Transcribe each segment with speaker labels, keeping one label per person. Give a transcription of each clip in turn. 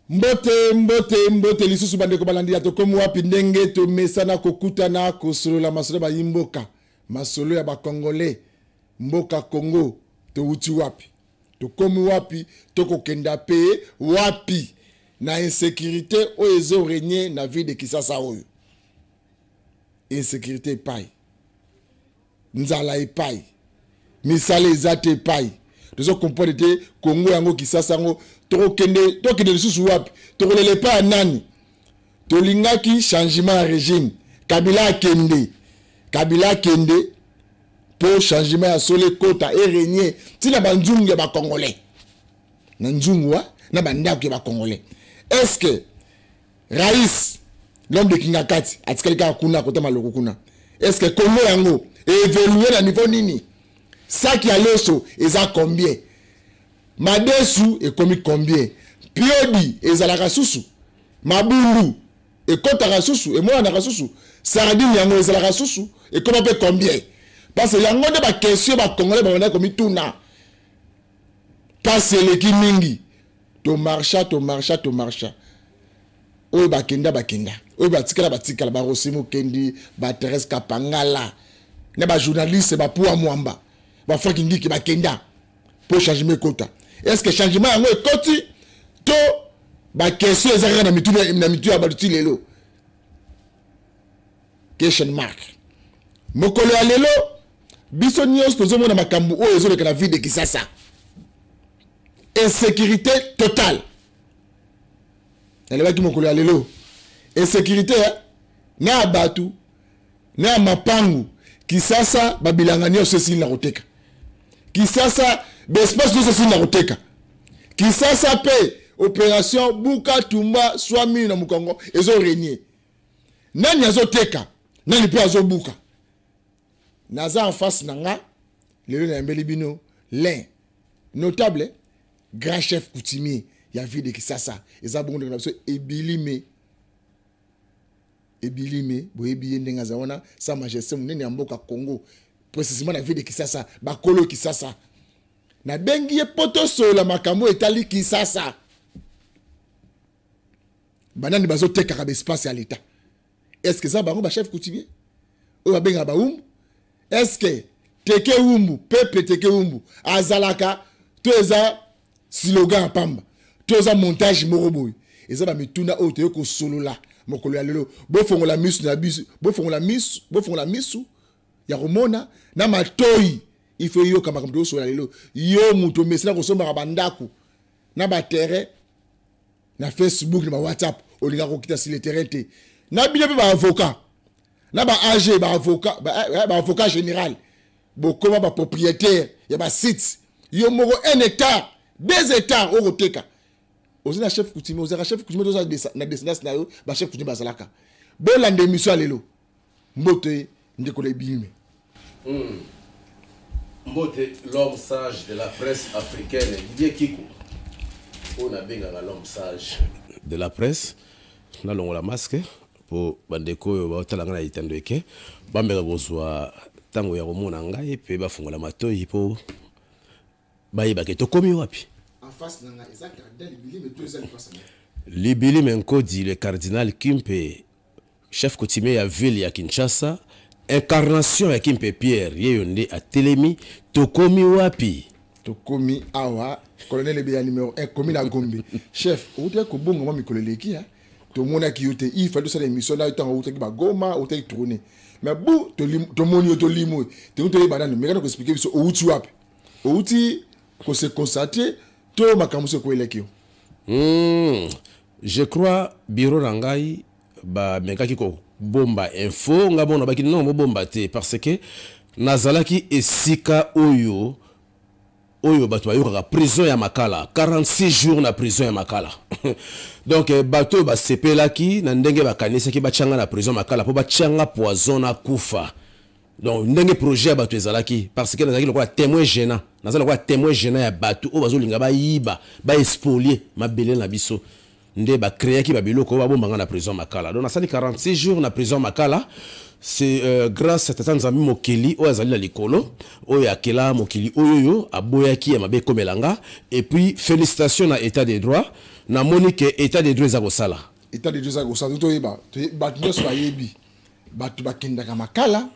Speaker 1: Mbote, mbote, mbote lisusu bandeko balandi ya Tokomi Wapi. Ndenge tomesana kokutana kosolola masolo ya bayimboka, masolo ya bakongole, mboka Congo, towuti wapi, tokomi wapi, tokokenda pe wapi na insécurité oyo ezo régner na ville de Kinshasa. Oyo insécurité epai, nzala epai, misala eza te epai, tozo comprendre te. Kongo yango, Kisasa yango, tokokende, tokende lisusu wapi? Tokolela epai ya nani? Tolingaki changement ya régime, Kabila akende, Kabila akende mpo changement ya solo ekota, erégner ntina banzungu ya bacongolais na nzungu na bandako ya bacongolais. Est ce que rais, l'homme de Kingakati, atikali kaka kuna kota maloko kuna? Est ce que Congo yango évolue na niveau nini? Saki ya loso eza combien? Madesu ekomi combien? Piodi ezalaka susu? Mabundu ekɔtaka susu, emonanaka susu? Sardine yango ezalaka susu? Ekoma mpe combien? Parce que yango nde baquestion bacongolais babandaki komituna. Pasi eleki mingi. Tomarcha, tomarcha, tomarcha. Oyo bakenda, bakenda. Oyo batikala, batikala. Barosi Mokendi, baTherese Kapangala na bajournaliste, bapuwa mwamba, baFrank Ngiki, bakenda mpo changement ekota. Est ce que changement yango ekoti to baquestion eza kaka na mitu ya bato ti lelo? Question mark. Mokolo ya lelo, biso nyonso tozomona makambo oyo ezoleka na ville de Kisasa, insécurité totale. Nalobaki mokolo ya lelo, insécurité na ya bato na ya mapangu. Kisasa, babilanga nyonso esili na koteka. Kisasa, baespace nyonso esili na koteka. Kisasa mpe opération buka tumba swa mini na mokongo ezorégner. Nani azoteka? Nani mpe azobuka? Naza en face na nga lelo, nayambeli bino l'un notable grand chef coutumier ya ville de Kisasa. Eza bongo ndenge na biso Ebilime. Ebilime, boyebi ye ndenge aza wana, sa majesté monene ya mboka Congo, précisément na ville de Kisasa, bakolo Kisasa. Nabengi ye mpo tosolola makambo etali Kisasa. Banani bazotekaka baespace ya l'État? Est ce que eza bango bachef coutumier oyo babengaka bawumbu? Est ce que teke wumbu, peuple teke wumbu azalaka to eza slogan ya pamba to eza montage moko boye? Eza bamituna oyo toye kosolola mokolo ya lelo. Bofongola misu na biso, bofongola misu, bofongola misu ya komona na matoi. Il faut yoka makambo toyosolola lelo. Yo moto omesina kosombaka bandako na baterrain na Facebook, na bawhatsapp, olingaka kokita sur le terrain te. Na bino mpe baavocat na baag, baavocat, baavocat général, bokoma bapropriétaire ya basite. Yo moko 1 hectare, 2 hectare okoteka. Oza na chef coutumier, ozalaka chef coutumier, toza na descendance na yo bachef coutumier bazalaka. Bolanda émission ya lelo. Mbote, ndeko na Ebime.
Speaker 2: Mbote, l'homme sage de la presse africaine, Didier Kiko, oyo nabengaka l'homme sage de la presse. Nalongola masque mpo bandeko oyo baotala ngai na litando eke bameka kozwa ntango ya komona ngai mpe bafungola matoi mpo bayebake tokomi wapi.
Speaker 1: En face na ngai eza cardinal Bilime to eza lipasa na
Speaker 2: Libilime Nkodi, le cardinal Kimpe, chef coutumier ya ville ya Kinshasa, incarnation ya Kimpe Pierre, ye yo nde atelemi. Tokomi wapi?
Speaker 1: Tokomi awa, colonel Ebeya numéro 1 komi na Gombe. Chef, outaki kobonga mwa mikolo eleki ya tomonaki yo te. Il fallait tosala émission na yo ntango outaki bagoma, outaki tourner, mais bu tomoni yo, tolimi oyo tengi toyeba nanu. Mekana koexpliquer biso, outi wapi? Outi kose constater to makambo mosusu ekwelaki yo?
Speaker 2: Je crois bureau na ngai bamekaki kobomba info. Ngai bona baki non, bobomba te, parce que nazalaki esika oyo bato bayokaka prison ya Makala, 46 jours na prison ya Makala. Donc bato oyo basepelaki na ndenge bakanisaki batianga na prison ya Makala mpo batianga poison na kufa. Donc ndenge projet ya bato ezalaki, parce que nazalaki lokola témoin gênant, naza lokola témoin gênant ya bato oyo bazolinga bayiba, baespolier mabele na biso. Nde bacréaki babiloko oyo babomba nga na prison Makala. Donc nasali 46 jours na prison Makala. C'est grâce à Tata Nzambi mokeli oyo azali na likolo, oyo akela mokili oyo oyo aboyaki ya mabe ekomela nga. Et puis félicitations na état de droit. Namoni ke état de droit eza kosala.
Speaker 1: État de droit eza kosala. Toyeba, bato nyonso bayebi, bato bakendaka Makala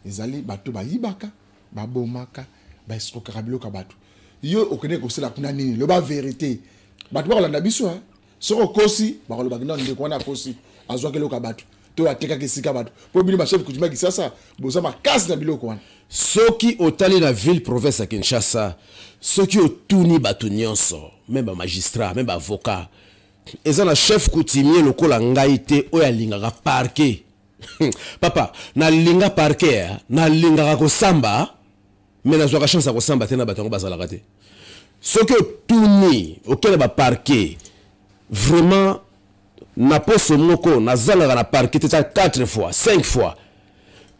Speaker 1: ezali bato bayibaka, babomaka, baescroquaka biloko ya bato. Yo okende kosala kuna nini? Loba vérité, bato bakolanda biso. Soki okosi, bakolobaki nano ndeko wana akosi, azwaki eloko ya bato to atekaki esika bato. Mpo bino bachef coutumier Kisasa boza makasi na biloko wana.
Speaker 2: Soki otali na ville province ya Kinshasa, soki otuni bato nyonso, même bamagistrat, même baavocat, eza na chef coutumier lokola ngai te oyo alingaka parquet. Papa, nalinga parquet, nalingaka kosamba, mais nazwaka chance ya kosamba te na bato yango bazalaka te. Soki otuni, okende baparquet, vraiment na poso moko nazalaka na parquet te ta 4 fois, 5 fois.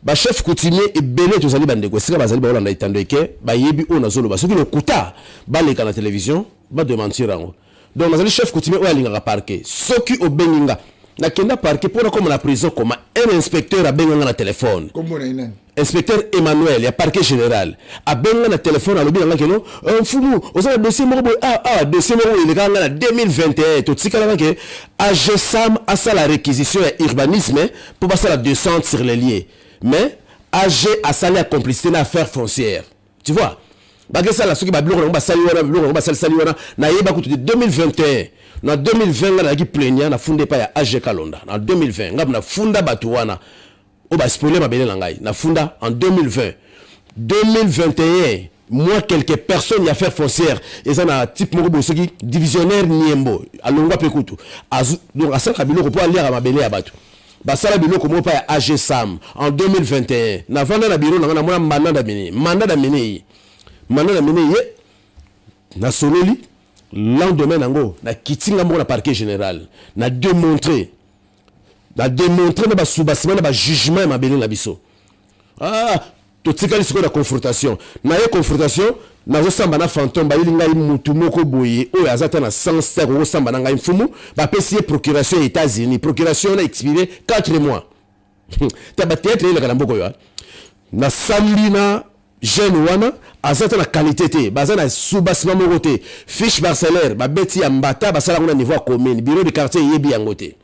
Speaker 2: Bachef coutumier ebele tozali, bandeko esika bazali baolanda etando eke, bayebi oyo nazoloba. Soki lokuta, baleka na télévision badémentir yango. Donc nazali chef coutumier oyo alingaka parquet. Soki obengi nga, nakenda parquet mpo nakoma na prison. Koma un inspecteur abenga nga na telefone.
Speaker 1: Kombo na ye nani?
Speaker 2: Inspecteur Emmanuel ya parquet général abenga na telefone, alobi na nga keno: "Mfumu, oza na dossier moko boye." Ah, dossier moko boye elekaka nga na 2021. Totikalaka ke AG Sam asala réquisition ya urbanisme mpo basala descente sur les lieux, mais AG asali ya complicité na affaire foncière, tu vois. Bakesala soki babiloko nango basali wana, biloko nango basalisali wana, nayeba kutu de 2021. Na 2020 nga nazalaki plaignant, nafunda epai ya AG Kalonda. Na 2020 nga nafunda bato wana oyo baspolier mabele na ngai. Nafunda en 2020. 2021, moi, quelques personnes ya affaire foncière, eza na type moko boye, soki divisionnaire Niembo, alongwa mpe kutu. Donc asalaka biloko mpo aliaka mabele ya bato. Basala biloko moko mpa ya AG Sam en 2021. Navanda na biro na ngai, namona mandat d'amener, mandat d'amener ye, mandat d'amener ye. Nasololi lendemain nango, nakiti nga moko na parquet général, na démontré, na démontré na basoubassement na bajugement ya mabele na biso. Ah, totikali sikoyo na confrontation na ye. Confrontation, nazosamba na fantôme. Bayeli ngai mutu moko boye oyo aza ta na sens te akokosamba na ngai. Mfumu, bapesi ye procuration ya États-Unis, procuration wana expiré 4 mois. Ta bathéâtre eyelaka na mboka oyo. Nasambi na jeune wana, aza ta na qualité te, baza na soubassement moko te. Fiche parcellaire babeti ya mbata, basala yango na niveau ya commune, bureau de quartier eyebi yango te.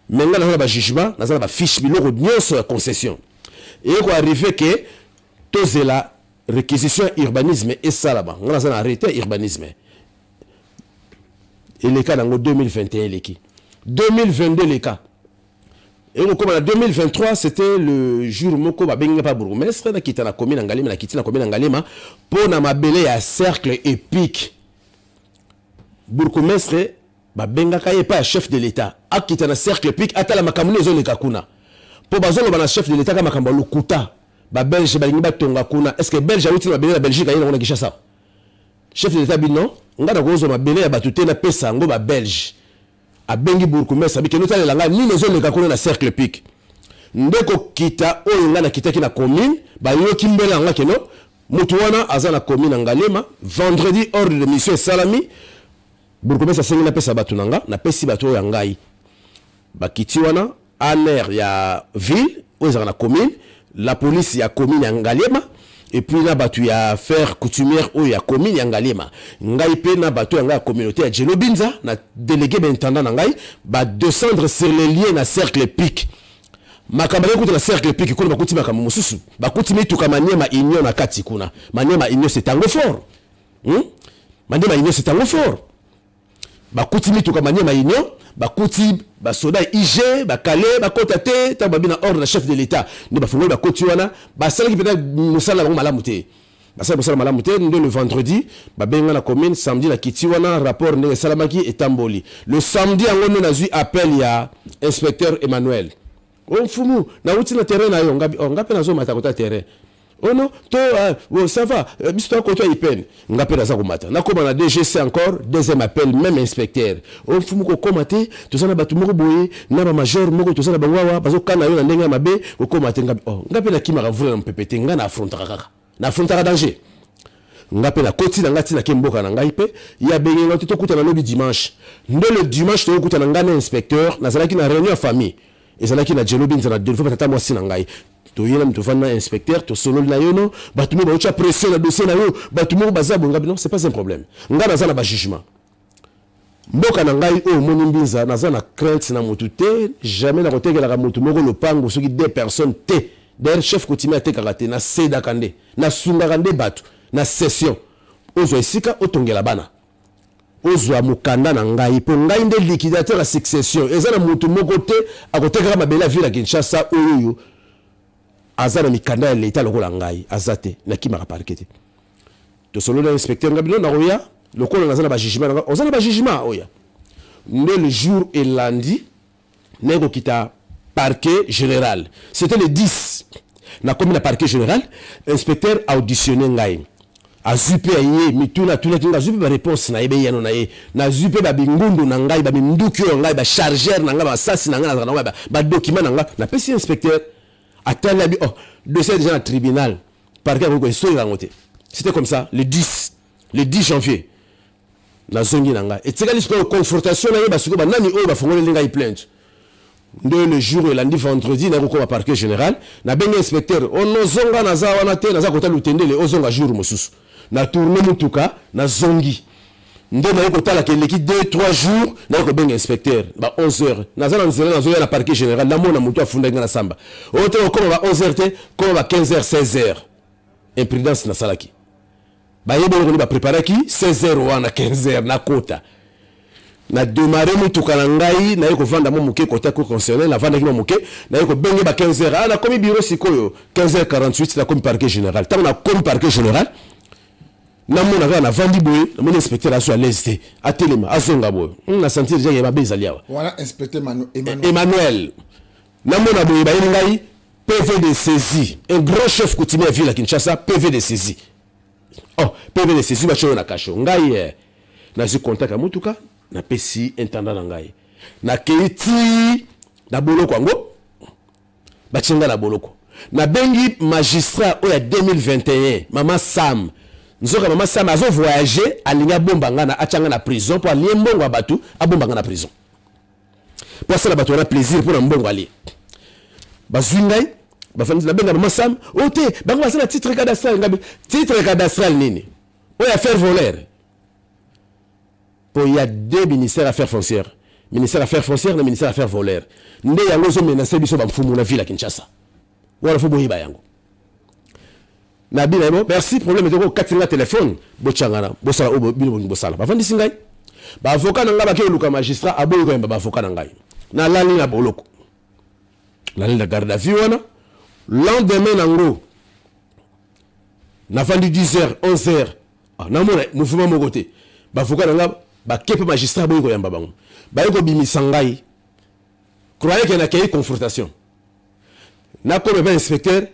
Speaker 2: Mais nga naza na bajugement, naza na bafiche, biloko nyonso ya concession. Eye koarriver ke tozela réquisition ya urbanisme esalama. Nga naza na arrêté ya urbanisme eleka nango 2021, eleki 2022, eleka ekokóma na 2023. C'était le jour moko babengi nga pa bourgmestre, nakita na commune na Ngaliema. Nakiti na commune na Ngaliema mpo na mabele ya cercle épique. Bourgmestre babengaka ye epai ya chef de l'État, akita na cercle épique, atala makambo nini ezoleka kuna, mpo bazoloba na chef de l'État ka makambo ya lokuta. Babelge balingi batonga kuna. Est ce que Belge awuti na mabele na Belgique, aye nango na Kinshasa? Chef de l'État: "Bino, nga na kozwa mabele ya bato te, napesa yango babelge." Abengi bourgmestre, abikende otalela ngai nini ezoleka kuna na cercle épique. Nde kokita oyo ngai nakitaki na commune, bayoki mbele na nga keno motu wana aza na commune ya Ngaliema. Vendredi, ordre de mission esalami. Bourgmestre asengi napesa bato na nga. Napesi bato oyo ya ngai, bakiti wana, ANR ya ville oyo ezalaka na commune, la police ya commune ya Ngaliema, et puis na bato ya affaire coutumière oyo ya commune ya Ngaliema. Ngai mpe na bato ya ngai ya communauté ya Djelo Binza, na délégué baintendant na ngai, badescendre sur les lieux na cercle épique. Makambo ake kuta na cercle épique kuna, bakuti makambo mosusu. Bakuti mituka Maniema Union na kati kuna. Maniema Union, c'est Tango Fort? Maniema Union, c'est Tango Fort. Bakuti mituka Maniema Union, bakuti basoda IG bakale bakota te. Ntango babi na ordre na chef de l'État, nde bafungoli, bakoti wana. Basalaki mpenza mosala bango malamu te, basali mosala malamu te. Nde le vendredi babenga na commune, samedi nakiti wana, rapport ndenge esalamaki etamboli. Le samedi yango nde nazwi appel ya inspecteur Emmanuel: "O mfumu, nauti na terrain na yo." Ngabi: "Oh, nga mpe nazomata kota terrain." "Oh non, to bon, ça va, biso toakota ipene." Nga mpe naza komata, nakóma na DGC, encore deuxième appel, même inspecteur: "O mfumu, kokóma te, toza na bato moko boye na bamajor moko, toza na bango awa, bazokana yo na ndenge ya mabe, kokóma te." Ngabi: "Oh." Nga mpe nakimaka mvula na mopepe te. Nga na affrontaka kaka, na affrontaka danger. Nga mpe nakoti na ngai ntina ke mboka na ngai mpe ye abengi ngai te, tokutana lobi dimanche. Nde le dimanche tokokutana ngai na inspecteur. Nazalaki na réunion ya famille, ezalaki na Djelo Binza na Delfo, batata mwasi na ngai. Toye na tovandi na inspecteur, tosololi na yo. No bato moko baotya pression na dossier na yo, bato moko baza boye. Ngai: non, c'est pas un problème, ngai naza na bajugement mboka na ngai oyo. Omoni Mbinza, naza na crainte na motu te, jamais nakotekelaka motu moko lopango soki deux personnes te. D'ailleurs, chef coutumier atekaka te, nasedaka nde, nasungaka nde bato na session. Ozwa esika otongela bana, ozwa mokanda na ngai, mpo ngai nde liquidateur ya succession. Eza na motu moko te akotekaka mabele ya ville ya Kinshasa oyo oyo aza na mikanda ya leta lokola ngai, aza te. Nakimaka parquet te. Tosololi na inspecteur. Ngai bino nakoya lokola naza na bajugement na ngai. Oza na bajugement, oya. Nde le jour elandi, naye kokita parquet général, c'était le 10. Nakomi na parquet général, inspecteur auditionné ngai, azwi mpe ye mituna atunaki ngai, azwi mpe baréponse na ye, beyano na ye. Nazwi mpe babingundu na ngai, baminduki oyo ngai, bachargeur na ngai, basasi na ngai, nazalaka na ngai, badocument na ngai, napesi inspecteur. Atali, abi: oh, dossier déjà na tribunal, parquet akoki koinstruire yango te. C'était comme ça le 10, le 10 janvier. Nazongi na ngai, etikali sikoyo confrontation. Nayeba sikoyo banani oyo bafongoleli ngai plainte. Nde le jour elandi, vendredi, naye kokoma parquet général, nabengi inspecteur: onozonga, naza wana te, naza kota Lutendele, ozonga jour mosusu. Na tourne mutuka, nazongi. Nde naye kotalaka, eleki 2 3 jours, naye kobenga inspecteur ba 11 heures: naza na nzela, nazoya na parquet général, namona motu afundaki nga na samba oyo te. Okoma ba 11 heures te, koma ba 15 heures, 16 heures. Imprudence nasalaki, bayebi eloko nini bapreparaki. 16 heures wana, 15 heures, nakota, na démarre mutuka na ngai, naye kovanda mwa moke kota cour constitutionnel. Navandaki mwa moke, naye kobenge ba 15 heures: ah, nakomi bureau sikoyo. 15 heures 48, nakomi parquet général. Ntango nakomi parquet général, namona kaka navandi boye, namoni inspecteur azo à l'aise te, atelema, azonga boye. Na sentir déjà ya mabe ezali awa.
Speaker 1: Wana inspecteur Emmanuel.
Speaker 2: Emmanuel. Namona boye, bayeli ngai PV de saisie. Un grand chef coutumier ya ville ya Kinshasa, PV de saisie. Oh, PV de saisie, batie oyo na kasho. Ngai nazwi contact ya mutuka, napesi intendant na ngai, nakei ti na boloko yango, batie ngai na boloko. Nabengi magistrat oyo ya 2021, mama Sam. Nzoka mama Sam azovoyage, alingi abomba ngai na atya ngai na prison mpo alie mbongo ya bato, abomba ngai na prison mpo asala bato wana plaisir mpo na mbongo alie. Bazwi ngai, bafandi. Nabenga mama Sam: oyo te, bango baza na titre cadastral. Ngai: titre cadastral nini oyo? Affaire voleur. Mpo ya deux ministères, affaires foncières, ministère affaires foncières na ministère affaires voleur. Nde yango ezomenace biso bamfumu na ville ya Kinshasa wana, fo boyeba yango. Na bino yango, merci. Problème etoko, okati nga telefone, botyangana, bosala oyo bino bolingi bosala. Bavandisi ngai, baavocat na ngai bake koluka magistrat, aboyi koyamba baavocat na ngai. Nalali na boloko, nalali na garde à vue wana. Lendemain nango, navandi 10 heures, 11 heures, ah, namona mouvement moko te. Baavocat na ngai bake mpe, magistrat aboyi koyamba bango. Baye kobimisa ngai, croyez ke nakei confrontation, nakoma mpe inspecteur,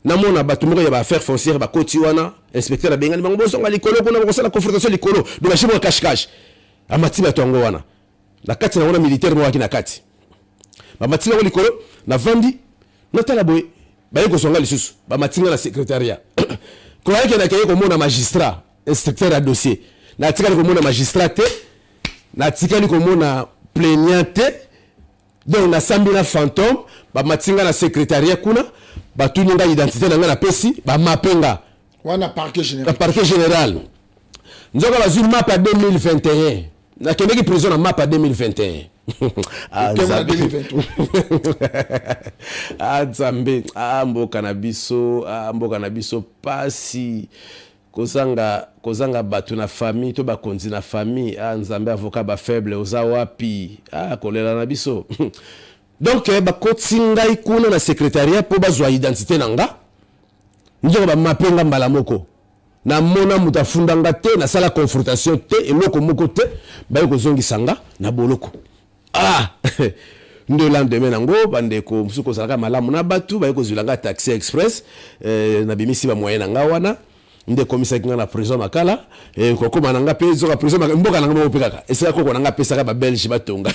Speaker 2: namona bato moko ya baaffaire foncière bakoti wana. Inspecteur abengani bango: bozonga likolo kuna, bakosala confrontation likolo. Donc bashi moko cache cache, amati bato yango wana na kati na wana, militaire moko aki na kati, bamati bango likolo. Navandi, natala boye, baye kozwa lisusu, bamati nga na secrétariat. Croyez ke nakei komona magistrat instructeur ya dossier, natikali komona magistrat te, natikali komona plaignant te. Donc nasambi na fantôme. Bamati nga na secrétariat kuna, batuni nga identité na ngai, napesi, bamape nga.
Speaker 1: Wana parquet général?
Speaker 2: Na parquet général. Nzoka bazwi map ya 2021. Nakendeki prison na map ya 2021. Ah,
Speaker 1: Okende na
Speaker 2: Nzambe.
Speaker 1: 2023.
Speaker 2: Ah, Nzambe, ah, mboka na biso, ah, mboka na biso, pasi kozanga bato na famille to bakonzi na famille. Ah, Nzambe, avocat bafaible, oza wapi? Ah, kolela na biso. Donc bakoti ngai kuna na secrétariat mpo bazwa identité na nga. Nzoka bamape nga mbala moko. Namona moto afunda nga te, nasala confrontation te, eloko moko te. Baye kozongisa nga na boloko. Ah, nde lendemain nango, bandeko mosusu kozalaka malamu na bato, baye kozwila nga taxi express. Nabimisi bamoyen na nga wana, nde ekomisaki nga na prison Makala. Kokóma na nga mpe zoka prison mboka na nga moko mpe kaka esika koko na nga apesaka babelge batonga.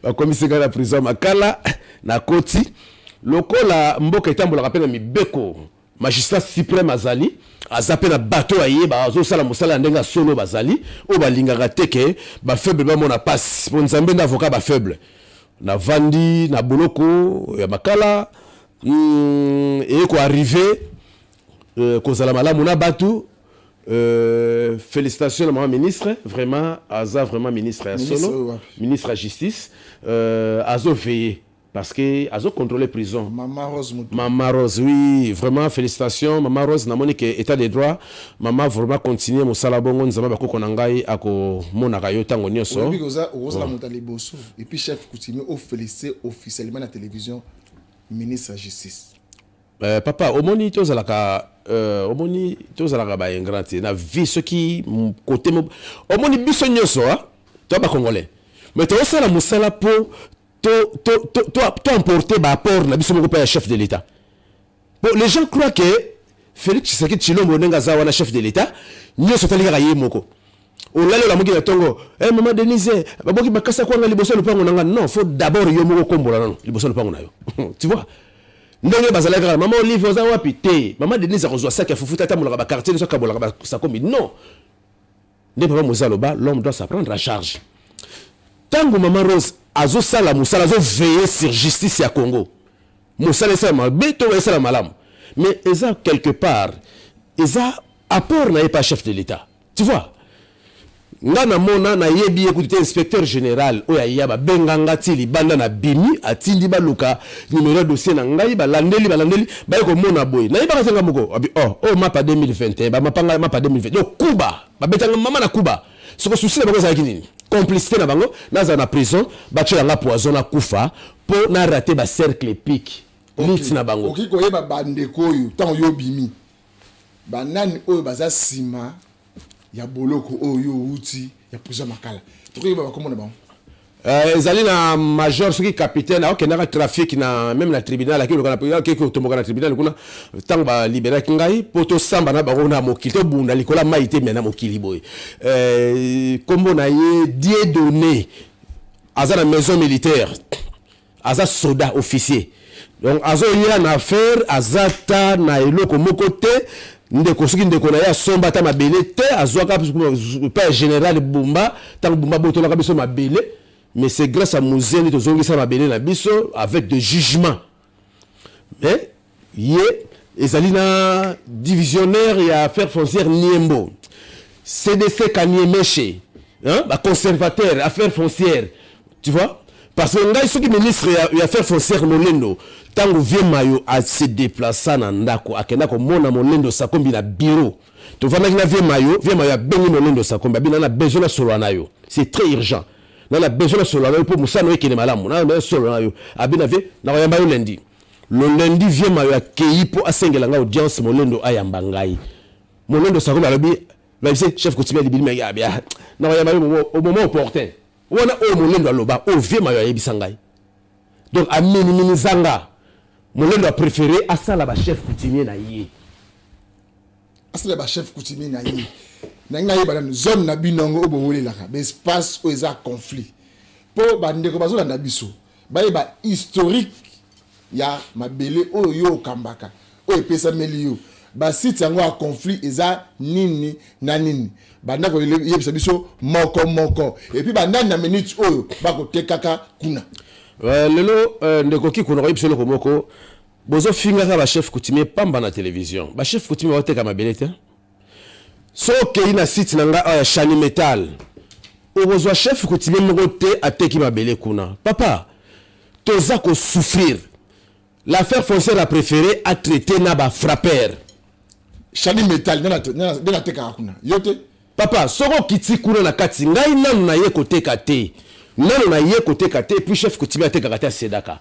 Speaker 2: Bakomisi nga na prison Makala. Nakoti, lokola mboka etambolaka mpe na mibeko. Magistrat suprême azali, aza mpe na bato ayeba azosala mosala ya ndenge ya solo. Bazali oyo balingaka te ke bafaible bamona pasi, mpo Nzambe nde avocat bafaible. Navandi na boloko ya Makala, eye koarrive kozala malamu na bato. Félicitations na mama ministre, vraiment aza vraiment ministre ya solo, ministre ya justice, azoveiller parce que azo contrôler prison.
Speaker 1: Mama Rose Moutou.
Speaker 2: Mama Rose, oui, vraiment félicitations Mama Rose. Namoni ke état de droit, mama, vraiment continuer mosala bongo. Nzambe bakoko na ngai akomonaka yo ntango nyonso.
Speaker 1: Oyebi oza okozala moto ya liboso et puis chef coutumier ofélicité officiellement na télévision ministre ya justice.
Speaker 2: Papa, omoni tozalaka omoni tozalaka baingrat te na vie. Soki kote omoni biso nyonso to bacongolais, mais tozosala mosala mpo to emporter baapport na biso moko mpe ya chef de l'État. Bon, les gens croient que Félix Tshisekedi Tshilombo, ndenge aza wana chef de l'État, nyonso otali kaka ye moko. Olali, olamuki na ntongo, eh, mama Denise, baboki bakasa kwanga liboso ya lopango na nga. Non, faut d'abord yo moko kombola nano liboso ya lopango na yo, tu vois? Ndenge bazalaki kaka, mama Olive oza wapi te, mama Denise akozwa saki ya fufu te, atambolaka baquartier nyonso, akabolaka basakombi. Non, nde papa Moza aloba, l'homme doit s'apprendre à charge. Ntango mama Rose azosala mosala, azoveiller sur justice ya Congo, mosala esala mabe to esala malamu, mais eza quelque part eza apport na ye pa chef de l'État, tu vois? Nga namona, nayebi ye kutu te, inspecteur général oyo aya, babenganga ti libanda na bimi, atindi baluka numéro ya dossier na ngai, balandeli, balandeli, baye komona boye, nayebaka te nga moko. Abi oh, oh, mapa 2021, bamapanga mapa 2020. Donc kuba babetanga mama na kuba. Soko souci na bango ezalaki nini? Complicité na bango, nazala na prison, batielanga poison, nakufa mpo na rater bacercle épique lutte na bango.
Speaker 1: Okoki koyeba bandeko oyo ntango yo obimi, banani oyo baza nsima ya boloko oyo yo outi, ya prison Makala? Tokoyeba bakombo na bango?
Speaker 2: Ezali na major, soki capitaine, akokendaka trafic na même na tribunal, akei kotomboka na tribunal kuna. Ntango baliberaki ngai mpo tosamba na bango na mokili, tobunda likolo ya mai te, me na mokili boye. Nkombo na ye Dieudonné, aza na maison militaire, aza soda officier. Donc azoya na affaire, aza ta na eloko moko te. Ndeko, soki ndeko na ye asomba ata mabele te, azwaka pa ya général Bumba. Ntango Bumba botolaka biso mabele, mais c'est grâce à Mzee nde tozongisa mabele na biso avec de jugement. Mais ye ezali na divisionnaire ya affaire foncière Niembo, CDC Kaniemeshe, hein, baconservateur affaire foncière, tu vois? Parce que ngai soki ministre ya affaire foncière Molendo, ntango vieux Mayo ase déplaça na ndako, akenda komona Molendo Sakombi na bureau, tovandaki na vieux Mayo. Vieux Mayo abengi Molendo Sakombi, abi na besoin nasolola na yo, c'est très urgent, na besoin nasolola na yo mpo mosala ekende malamu, na solola na yo. Abi na vieux, nakoyamba yo lundi. Le lundi, vieux Mayo akei mpo asengela ngai audience. Molendo ayamba ngai, Molendo Sakombi alobi, babise chef coutumier libili me abia, nakoyamba yo au moment opportun. Wana oyo Molendo aloba, oyo vieux Mayo ayebisa ngai. Donc aminiminiza nga. Molendo apréféré asala bachef coutumier na ye.
Speaker 1: Asala bachef coutumier na ye. Nangi nayeba nanu zone na bino yango oyo bowelelaka, baespace oyo eza conflit, mpo bandeko bazolanda biso bayeba historique ya mabele oyo yo okambaka, oyo epesameli yo. Basite yango ya conflit eza nini na nini? Banda koyebisa biso moko moko, et puis banani na minute oyo bakotekaka kuna?
Speaker 2: Lelo, ndeko Kikuna, koyebisa eloko moko. Bozofingaka bachef coutumier pamba na télévision. Bachef coutumier baoteka mabele te. So okei na site na ngai oyo ya Chani Metal, okozwa chef coutumier moko te ateki mabele kuna. Papa, toza kosouffrir. L'affaire foncière a préféré à traiter na bafrappeur.
Speaker 1: Chani Metal, nde natekaka kuna, yo te?
Speaker 2: Papa, soki okiti kuna na kati, ngai nanu naye koteka te, nanu naye koteka te. Puis chef coutumier atekaka te, asedaka.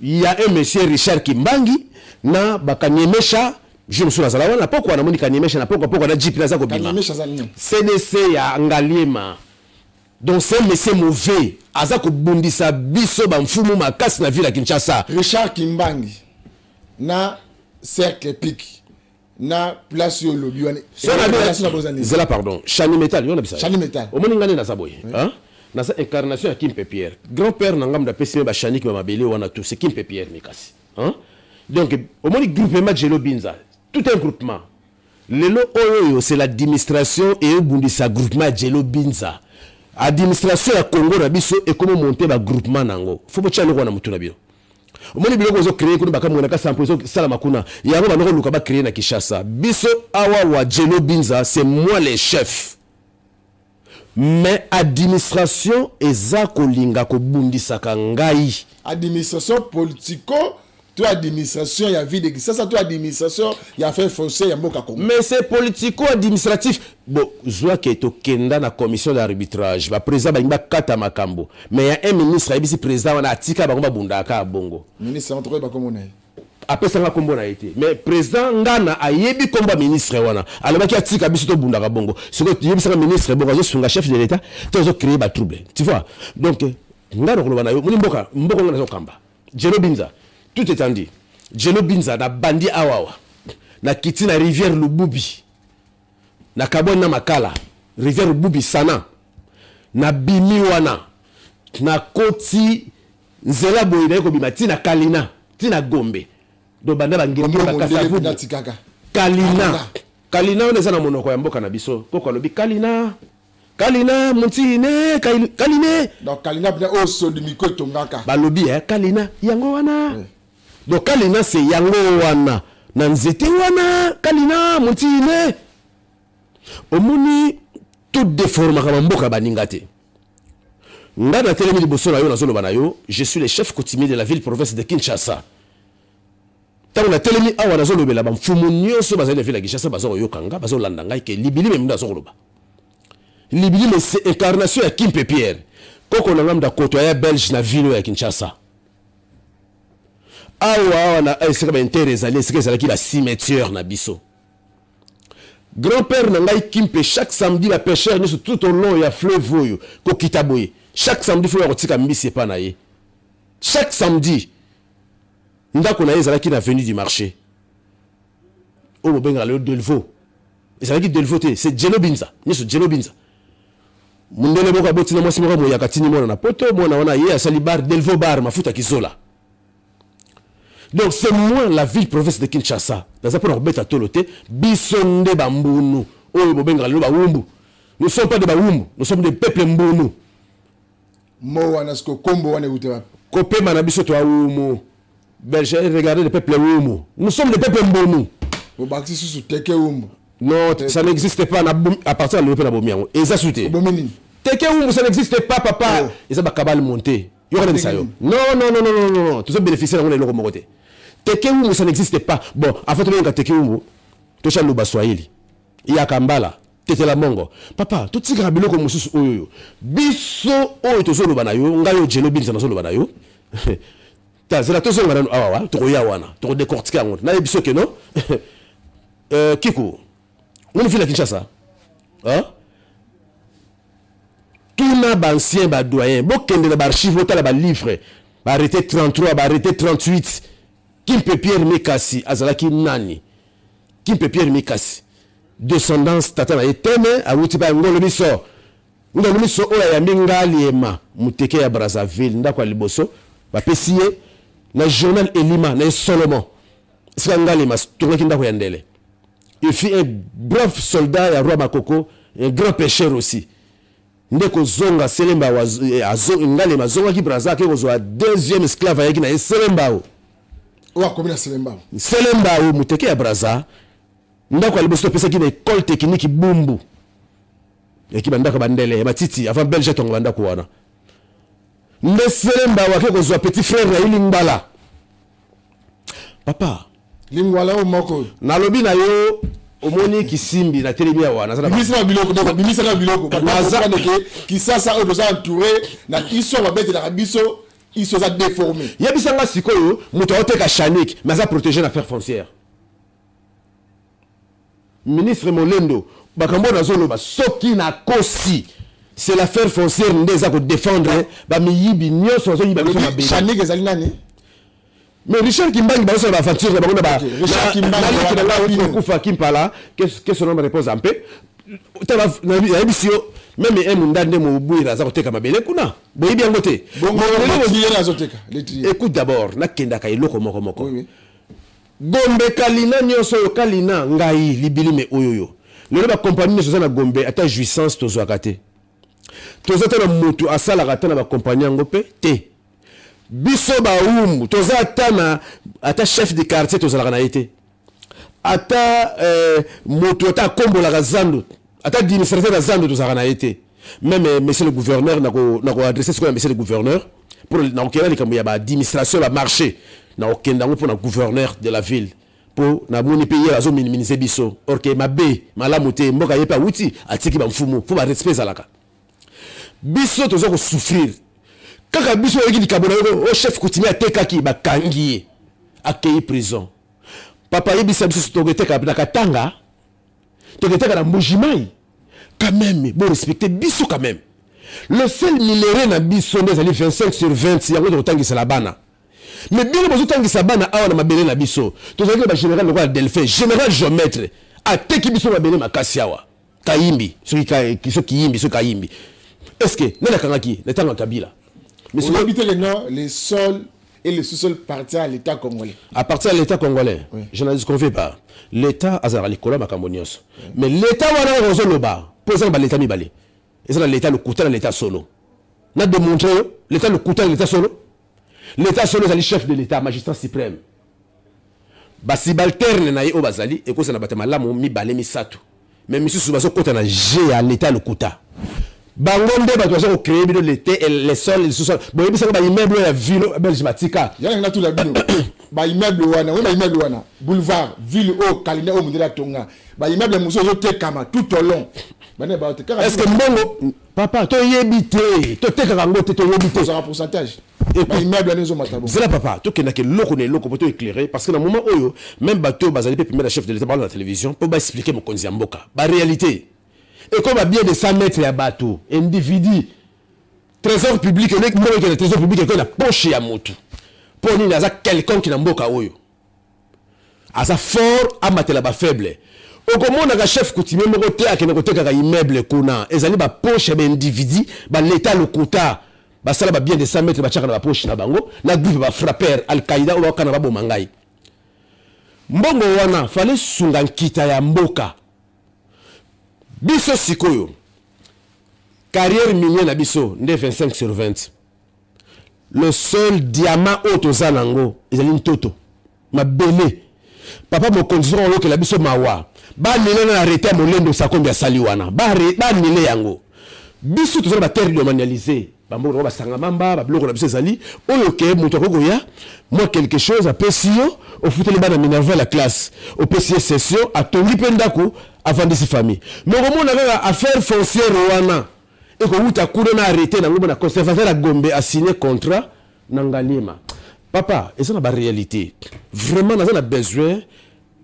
Speaker 2: Il y a un monsieur Richard Kimbangi na bakaniemesha. Jour mosusu nazala wana pokwa, namoni Kaniemesha na pokwa pokwa na jeep naza kobima. CDC ya Ngaliema. Donc c'est un monsieur mauvais, aza kobundisa biso bamfumu makasi na ville ya Kinshasa.
Speaker 1: Richard Kimbangi na cercle pic na place oyo olobi wana?
Speaker 2: Zela, pardon, Chani Metal, yo na bisa.
Speaker 1: Chani Metal.
Speaker 2: Omoni ngai nde naza boye, naza incarnation ya Kimpe Pierre. Grand père na ngambo apesi me bashaniki ba mabele wana, tout c'est Kimpe Pierre Mikasi, hein? Donc omoni groupement Jelo Binza. Tout un groupement. Lelo oyo, c'est l'administration eyobundisa groupement ya Djelo Binza. Administration ya Congo na biso ekomi monter ba groupement nango. Faut botya eloko wana mutu na bino. Omoni biloko ozocréer kuna, bakamwena kasampo ezosalama kuna, yango bandoko luka bacréer na Kinshasa. Biso awa wa Djelo Binza, c'est moi le chef, mais administration eza kolinga kobundisaka ngai.
Speaker 1: Administration politico to administration ya ville de Kinshasa to administration ya affaire foncière ya mboka Congo?
Speaker 2: Mais c'est politico administratif. Bon, zwaki tokenda na commission d'arbitrage, baprésident balingi bakata makambo, mais ya un ministre ayebisi président wana atika bango babundaka ya bongo.
Speaker 1: Ministre yango tokoyeba komona ye?
Speaker 2: Apesanga nkombo na ye te, mais président Ngana ayebi nkombo ya ministre wana. Alobaki atika biso tobundaka bongo. Sikoyo yebisaka ministre bongo azosunga chef de l'État to azocréer batrouble, tu vois? Donc nga na koloba na yo, moni mboka, mboka nga nazokamba, Djelo Binza, tout étendu Djelo Binza, na bandi awawa, nakiti na rivière Lububi, na Kabwani, na Makala, rivière Lububi sana, nabimi wana, nakoti nzela boye, naye kobima ntina Kalina, ntina Gombe. Donc banda bangenge
Speaker 1: bakasa
Speaker 2: Kalina. Kalina wana eza na monoko ya mboka na biso. Koko alobi Kalina, Kalina montine Kaline.
Speaker 1: Donc Kalina mpena oyo Sodimiko etongaka.
Speaker 2: Balobi eh, Kalina yango wana. Donc Kalina, c'est yango wana na nzete wana, Kalina montine. Omoni, todéformaka bamboka baninga te. Nga natelemi liboso na yo, nazoloba na yo, je suis le chef coutumier de la ville province de Kinshasa. Ntango natelemi awa, nazolobela bamfumu nyonso bazali na ville ya Kinshasa, baza koyoka nga, bazolanda ngai ke Libilime mundu aza koloba. Libilime, c'est incarnation ya Kimpe Pierre, koko na nga mutu akoto aya belge na ville oyo ya Kinshasa. Awa awa na esika baintere ezali, esika ezalaki bacimetière na biso, grand-père na ngai Kimpe, chaque samedi bapêcheur nyonso tout au long ya fleuve oyo kokita boye, chaque samedi faut ya kotika mbisi epa na ye. Chaque samedi, ndako na ye ezalaki na avenue du Marché oyo bobengaka lelo Delvaux. Ezalaki Delvaux te, c'est Djelo Binza nyonso. Djelo Binza, mondele moko abotina mwasi moko moyaka, tini mwana na Poto. Mwana wana ye asali bar, Delvaux bar, mafuta kizola. Donc c'est moi la ville province de Kinshasa. Naza mpona kobeta tolo te. Biso nde bambunu oyo bobengaka lelo bawumbu. Nous sommes pas de bawumbu, nous sommes des peuples mbunu.
Speaker 1: Mo wana siko, kombo wana euti wapi?
Speaker 2: Kopema na biso toawumu belge. Regardez le peuple wumu, nous sommes des peuples mbunu.
Speaker 1: Obakisi susu teke wumbu.
Speaker 2: Non, ça n'existe pas. Na à partir ya lelo mpe na bomi yango, eza su te.
Speaker 1: Obomi nini?
Speaker 2: Teke wumbu, ça n'existe pas, papa.
Speaker 1: Oh.
Speaker 2: Eza bakabale monté yoka nabisa yo. Non, non, non, non, non, non, non, tozo bénéficier nango na eloko moko te. Teke wumbu, ça n'existe pas. Bon, avant tobenga teke wumbu, tosha loba swahili yaka mbala tetela mongo. Papa, totikaka biloko mosusu oyo oyo biso oyo tozoloba na yo. Ngai oyo Djelo Binza nazoloba na yo, tazela, tozonga nanu awa, tokoya wana, tokodécortiquer yango. Nayebi biso ke no kiku ngoni ville ya Kinshasa, hein? Tuna baancien, badoyen, bokende na baarchive, botala balivre, baarrêté 33, baarrêté 38. Kimpe Pierre Mikasi azalaki nani? Kimpe Pierre Mikasi, descendance tata na ye teme awuti pa Ngolo Miso. Ngolo Miso oyo ayambi Ngaliema moteke ya Brazzaville, ndako ya liboso bapesi ye na journal Elima na ye Solomon, esika Ngaliema tongaki ndako ya ndele. Il fut un brave soldat ya roi Makoko, un grand pêcheur aussi. Nde kozonga Selemba, Ngalema azongaki Braza, ake kozwa deuxième esclave ayaki na ye, Selembao.
Speaker 1: Oyo akomi na Selembao.
Speaker 2: Selembao moteke ya Braza. Ndako ya liboso topesaki na école technique Bumbu, eki bandako ya bandele ya matiti avant belge atonga bandako wana. Nde Selembao ake kozwa petit frère na ye Lingwala, papa.
Speaker 1: Lingwala oyo moko oyo.
Speaker 2: Nalobi na yo, omoni Kisimbi, natelemi awa, naza na
Speaker 1: Bimisaka biloko, donc bimisaka biloko. Bato Kisasa oyo toza entouré na histoire babetelaka biso, histoire eza déformé.
Speaker 2: Yebisanga sikoyo, moto aoteka chanik mais aza protégé na affaire foncière. Ministre Molendo, makambo oyo nazoloba, soki nakosi, c'est l'affaire foncière nde eza kodéfendre bamiyibi nyonso bazoyiba biso mabele.
Speaker 1: Chanik ezali nani?
Speaker 2: Mais Richard Kimbangi, bazosala baaventure na bango na
Speaker 1: Ok, Richard Kimbangi, wana bino.
Speaker 2: Kokufa Kimpala, que son nom repose en paix. Nayebisi yo, même un munda nde mobwira aza koteka mabele kuna, boyebi yango te.
Speaker 1: Bongo
Speaker 2: Lelo
Speaker 1: letrier azoteka letrier.
Speaker 2: Écoute d'abord, nakendaka eloko moko moko.
Speaker 1: Oui, oui.
Speaker 2: Gombe Kalina nyonso oyo Kalina ngai libilime oyo yo lelo bakompani nyonso eza na Gombe, ata jouissance tozwaka te, toza ata na motu asalaka ata na bakompani yango mpe te. Biso bawumbu toza ata na ata chef de quartier tozalaka na ye te, ata motu ata akombolaka zando, ata administrateur ya zando tozalaka na ye te. Même monsieur le gouverneur, nakoadresse sikoyo na monsieur le gouverneur pour nakokenda likambo ya baadministration ya bamarché, nakokenda yango mpona gouverneur de la ville, mpo namoni mpe ye azominimize biso, or ke mabe malamu te. Mboka ye mpe awuti atiki bamfumu, fo barespect ezalaka. Biso toza kosouffrir kaka biso. Oyoki likambo na yo, o chef coutumier atekaki, bakangi ye, akei prison. Papa, yebisa biso, toketeka na Katanga, toketeka na Mbujimai? Quand même bo respecte biso quand même. Le seul minerai na biso nde ezali 25 sur 20, yango tokotangisela bana. Mais bino bozotangisa bana awa na mabele na biso. Tozalaki na bagénéral lokola Delphin, général géomètre, ateki biso mabele makasi awa. Kayimbi, soki yimbi, soki kayimbi, est ce que nani akangaki na ntango ya Kabila?
Speaker 1: Mais oyebi te que non, les sols et le sous-sol appartient à l'État congolais.
Speaker 2: Appartient à l'État congolais. Oui. Je n'en disconviens pas. L'État azalaka likolo ya makambo nyonso. Mais l'État wana oyo ozoloba, mpo eza na bal'État mibale. Eza na l'État lokuta na l'État solo. Na démontre yo l'État lokuta na l'État solo. L'État solo ezali chef de l'État, magistrat suprême. Basubalterne na ye oyo bazali ekozala bato ya malamu mibale, misato, mais misusu bazokɔta na jeu ya l'État lokuta. Bango nde bato baza kocréer bino l'été, les sols, les sous-sols. Boyebisaka baimmeuble oyo ya ville belge batika.
Speaker 1: Yana natula bino baimmeuble wana oyo, baimmeuble wana boulevard ville oyo Kalina oyo mondele atonga, baimmeuble mosusu ezotekama tout au long. Bane
Speaker 2: baotekaka. Est ce que mbongo, papa, toyebi te, totekaka yango te, toyebi te.
Speaker 1: Ozaka pourcentage, baimmeuble wana ezomata
Speaker 2: bon. Zela papa, tokendaka eloko na eloko mpo toéclairer, parce que na moment oyo même bato oyo bazali mpe pembeni ya chef de l'État bala na télévision mpo baexpliquer mokonzi ya mboka baréalité. Ekoma bien de 100 mètres ya bato individu, trésor public mbongo ekende, trésor public ekoki na poche ya motu. Mpo nini? Aza quelconque na mboka oyo aza fort, amatela bafaible. Okomonaka chef coutumier moko te akende kotekaka immeuble kuna. Ezali bapoche ya baindividu, bal'État lokuta. Basala babien de 100 mètres, batiaka na bapoche na bango na groupe bafrapper Alqaïda oyo bakokana baboma ngai. Mbongo wana fale sunga nkita ya mboka biso. Sikoyo carrière minier na biso nde 25 sur 20. Le seul diamant oyo toza nango ezali ntoto mabele. Papa mokonzi, soki oyokela biso mawa, banile na arrêté ya Molendo Sakombi asali wana, banile yango. Biso toza na baterre domanialisé, bamboka nango basanga mamba, babiloko na biso ezali oyo ke moto akoki koya mwa quelque chose apesi yo, ofuteli bana minerval ya classe, opesi ye session, atongi mpe ndako, avandisi famille. Mais okomona kaka affaire foncière wana ekowuta kuna na arrêté nango mona conservateur ya Gombe asigné contrat na Ngaliema. Papa, eza na baréalité vraiment. Naza na besoin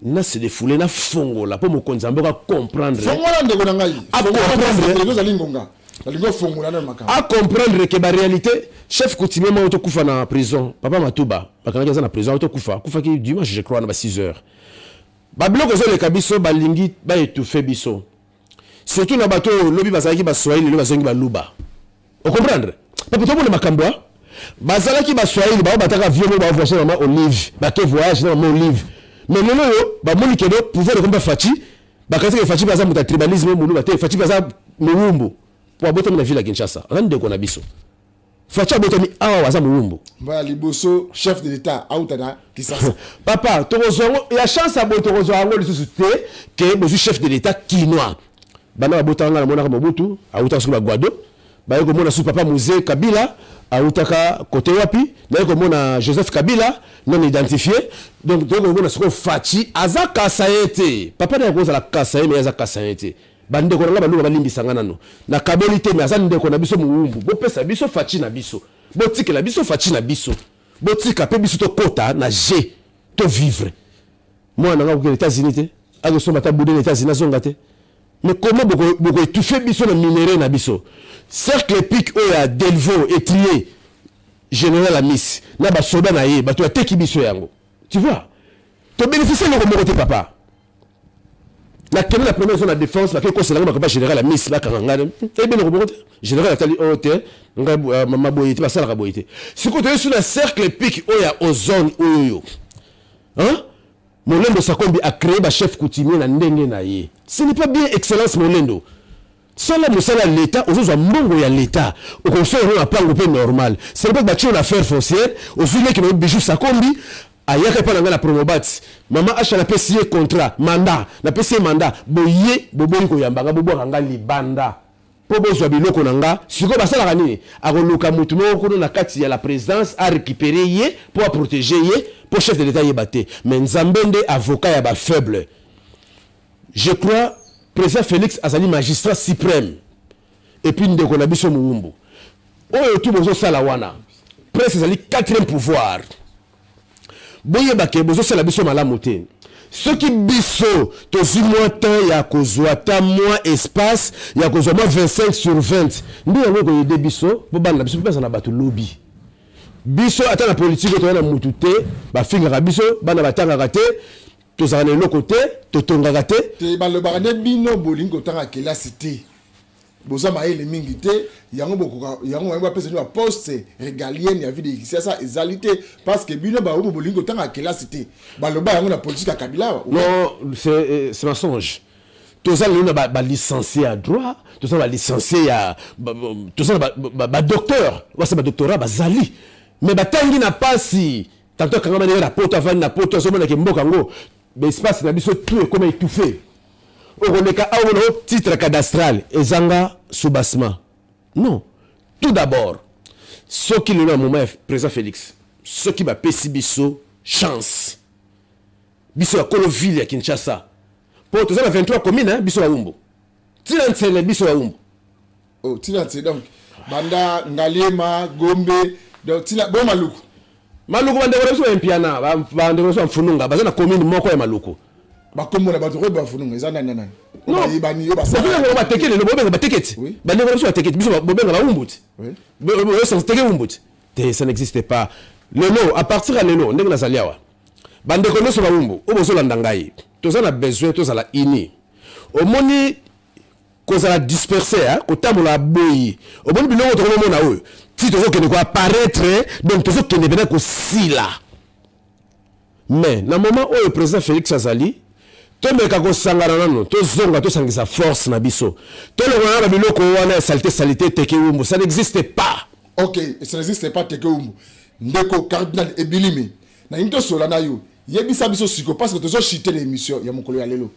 Speaker 2: na se défouler, na fongola mpo mokonzi ya mboka comprendre.
Speaker 1: Fongola, ndeko na ngai.
Speaker 2: Acomprendre.
Speaker 1: Ozali ngonga, nalingi ofongola na makambo.
Speaker 2: Acomprendre ke baréalité, chef coutumier moko tokufa na prison, papa Matuba, bakangaki, aza na prison tokufa, akufaki dimanche, je crois na ba 6 heures. Babiloko ezoleka biso, balingi baétouffe biso, surtout na bato oyo lobi bazalaki Baswahili, lelo bazongi Baluba. Ocomprendre, papa? Tomona makambo a bazalaki Baswahili, bao bataka vieux moko bavoyage na mama Olive, bake voyage na mama Olive. Mais lelo oyo bamoni keno pouvoir ekomi baFatshi, bakanisaki Fatshi mpe aza moto ya tribalisme moluba te. Fatshi mpe aza mowumbu po abotami na ville ya Kinshasa, aza ndeko na biso. Fatshi abotami awa, aza mowumbu.
Speaker 1: Mbala liboso chef de l'État auta na Kisasa.
Speaker 2: Papa, tokozwa yango ya chance ya boye, tokozwa yango lisusu te ke bozwi chef de l'État kinois. Bana babotaka nga namonaka Mobutu awutaka soki baGwado, baye komona su papa Mzee Kabila awutaka kote wapi, naye komona Joseph Kabila non identifié. Donc toye komona sikoyo Fatshi aza kasa ye te. Papa naye kozala kasa ye, mais aza kasa ye te. Bandeko na nga baluka, balimbisa nga nano, nakaboli te, mais aza ndeko na biso mowumbu. Bopesa biso Fatshi na biso, botikela biso Fatshi na biso, botika mpe biso tokɔta na g tovivre. Mwana nanga kokende États-Unis te, akosomba ata bude na États-Unis, azonga te. Mais comment bokoétouffe biso na minerai na biso? Cercle épique oyo ya Delvaux, étrier général Amis na basoda na ye, bato bateki biso yango. Tu vois, tobénéficie eloko moko te. Papa, nakende na première zone ya défense, nake koselanga makambo ya général Amis, bakanga ngai, eyebi eloko moko te. Général atali oyo te, ngai mama boye te, basalaka boye te. Sikoyo toyesu na cercle épique oyo ya ozone oyo, hein? Molendo Sakombi a créé ba chef coutumier na ndenge na ye. Ce n'est pas bien, excellence Molendo. Sala mosala ya l'État, ozozwa mbongo ya l'État, okosala yango na pango mpe normal. Ce n'est pas batie na affaire foncière, ozwi leki na yo Bijou Sakombi, ayaka epai na ngai na Promobat, mama Asha, napesi ye contrat, mandat, napesi ye mandat, boye boboyi koyamba nga, bobwaka nga libanda mpo bozwa biloko na nga. Sikoyo basalaka nini? Akoluka motu moko kuna na kati ya la présidence arécupere ye mpo aprotege ye, mpo chef de l'État yeba te. Mais Nzambe nde avocat ya bafaible. Je crois président Félix azali magistrat suprême. Et puis ndeko na biso Mowumbu, oyo tu bozosala wana, presse ezali quatrième pouvoir. Boyeba ke bozosala biso malamu te. Soki biso tozwi mwa temps ya kozwa ata mwa espace ya kozwa mwa 25 sur 20, nde yango ekoyede biso mpo bana na biso mpe baza na bato lobi. Biso ata na politike toya na mutu te, bafingaka biso, bana batangaka te, tozalaka na eloko te, totongaka te.
Speaker 1: Te, balobaka nde bino bolingi kotanga kelasi te, boza mayele mingi te, yango bokoka yango yango bapesa bino baposte régalienne ya ville de Kinshasa ezali te, parce que bino baoyo bolingi kotanga kelasi te. Baloba yango na politique ya Kabila.
Speaker 2: Non, c'est mensonge. Toza lelo na balicencié ya droit, toza na balicencié ya, toza na badocteur, basa badoctorat bazali, mais batangi na pasi. Tanto akangama ndenge na poto, avandi na poto, azomonake mboka yango, baespace na biso tout ekoma étouffé. Okoleka awa na titre cadastral ezanga soubassement. Non, tout d'abord, soki lelo na moment ya président Félix, soki bapesi biso chance, biso ya kolo ville ya Kinshasa, mpo toza na 23 commune, biso bawumbu ntina Nsele, biso bawumbu.
Speaker 1: Oh, ntina Nsele, donc banda Ngaliema, Gombe, donc ntina bo Maluku.
Speaker 2: Maluku, bandeko na biso baimpiana, bandeko na biso bamfununga baza na commune moko ya Maluku.
Speaker 1: Bakombo na bato oyo bafununga eza nani nani?
Speaker 2: Bayebani yo basalaka bateke lelo, bobenga bateke ti bandeko na biso bateke ti, biso bobenga bawumbu ti, teke wumbu ti te, ça n'existe pas. Lelo, à partir ya lelo, ndenge nazali awa, bandeko nyonso bawumbu oyo bozolanda ngai, toza na besoin tozala uni. Omoni kozala dispersé, kotambola boyi, omoni biloko tokomomona oyo ti tozokende koapparaître, donc tozokende mpena kosila. Mais na moment oyo président Félix azali, tomeka kosangana nano, tozonga, tosangisa force na biso, tolongola na biloko wana ya saleté. Saleté teke wumbu, ça n'existe pas.
Speaker 1: Ok, ça n'existe pas teke wumbu. Ndeko cardinal Ebilimi, nalingi tosola na yo. Yebisa biso siko, parce que tozoshite na émission ya mokolo ya lelo,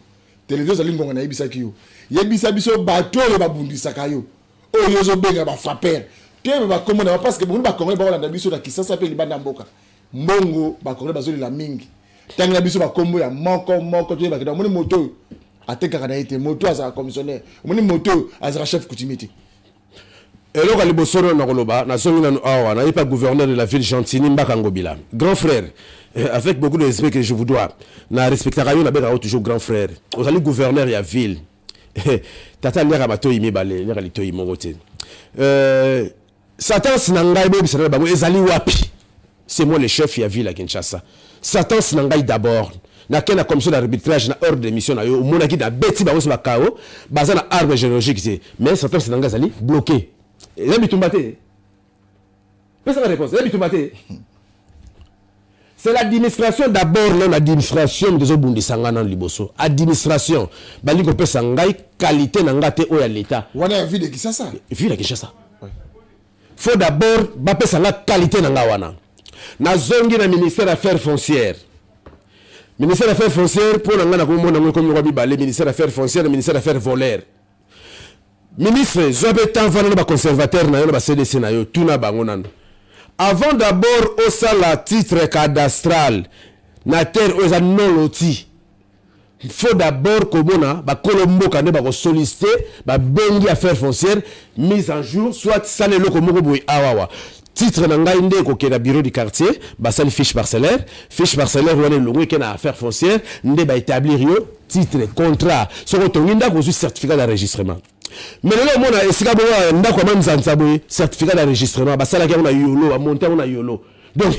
Speaker 1: télévision ezali ngonga. Nayebisaki yo, yebisa biso bato oyo babundisaka yo, oyo ozobenga bafrapper. Toyeba bakombo na, parce que bongoni bakongole bakolanda biso na Kisasa mpe libanda mboka. Mbongo bakongole bazolela mingi. Ntango na biso bakombo ya moko moko, toyebaki. Omoni moto oyo atekaka na ye te, moto azalaka commissionnaire, omoni moto oyo azalaka chef coutumier te.
Speaker 2: Eloko ya liboso oyo nakoloba, nazongi nanu awa, nayebi pa gouverneur de la ville Gentini Mbaka Ngobila, grand frère, avec beaucoup de respect que je vous dois, na respectaka yo, nabengaka yo toujours grand frère. Ozali gouverneur ya ville. Tata aliaka matoi mibale, aliaka litoi moko te. Sentence na ngai, boyebisa na bango ezali wapi? C'est moi le chef ya ville ya Kinshasa. Sentence na ngai d'abord, nakei na commission d'arbitrage na ordre de mission na yo. Omonaki nabeti bango so bakao, baza na arbre généalogique te, mais sentence na ngai ezali bloqué. Eza bitumba te. Pesaka réponse, eza bitumba te. C'est l'administration d'abord. Non, l'administration moto ezobundisa ngai nano liboso. Administration balingi kopesa ngai qualité na ngai te, oyo ya l'État.
Speaker 1: Wana ya ville de Kinshasa.
Speaker 2: Ville ya Kinshasa, faut d'abord bapesa nga qualité na ngai wana. Nazongi na ministère affaires foncières. Ministère affaires foncières, mpo na ngai nakomona yango ekomi moko mibale: ministère affaires foncières na ministère affaires voleurs. Ministre, zwa mpe temps, vanda na baconservateur na yo, na baCDC na yo, tuna bango nano avant d'abord osala titre cadastral na terre oyo eza non loti. Il faut d'abord komona bakolo mboka nde bakosollicite, babengi affaire foncière, mise en jour, soit sala eloko moko boye awawa. Titre na ngai nde ekokende na bureau du quartier, basali fiche parcellaire. Fiche parcellaire wana elongo eke na affaire foncière, nde baétablir yo titre, contrat. Soki otongi ndako, ozwi certificat d'enregistrement. Mais lelo omona esika bongo ndako ya manzanza boye, certificat d'enregistrement basalaki yango na yolo, bamonte yango na yolo. Donc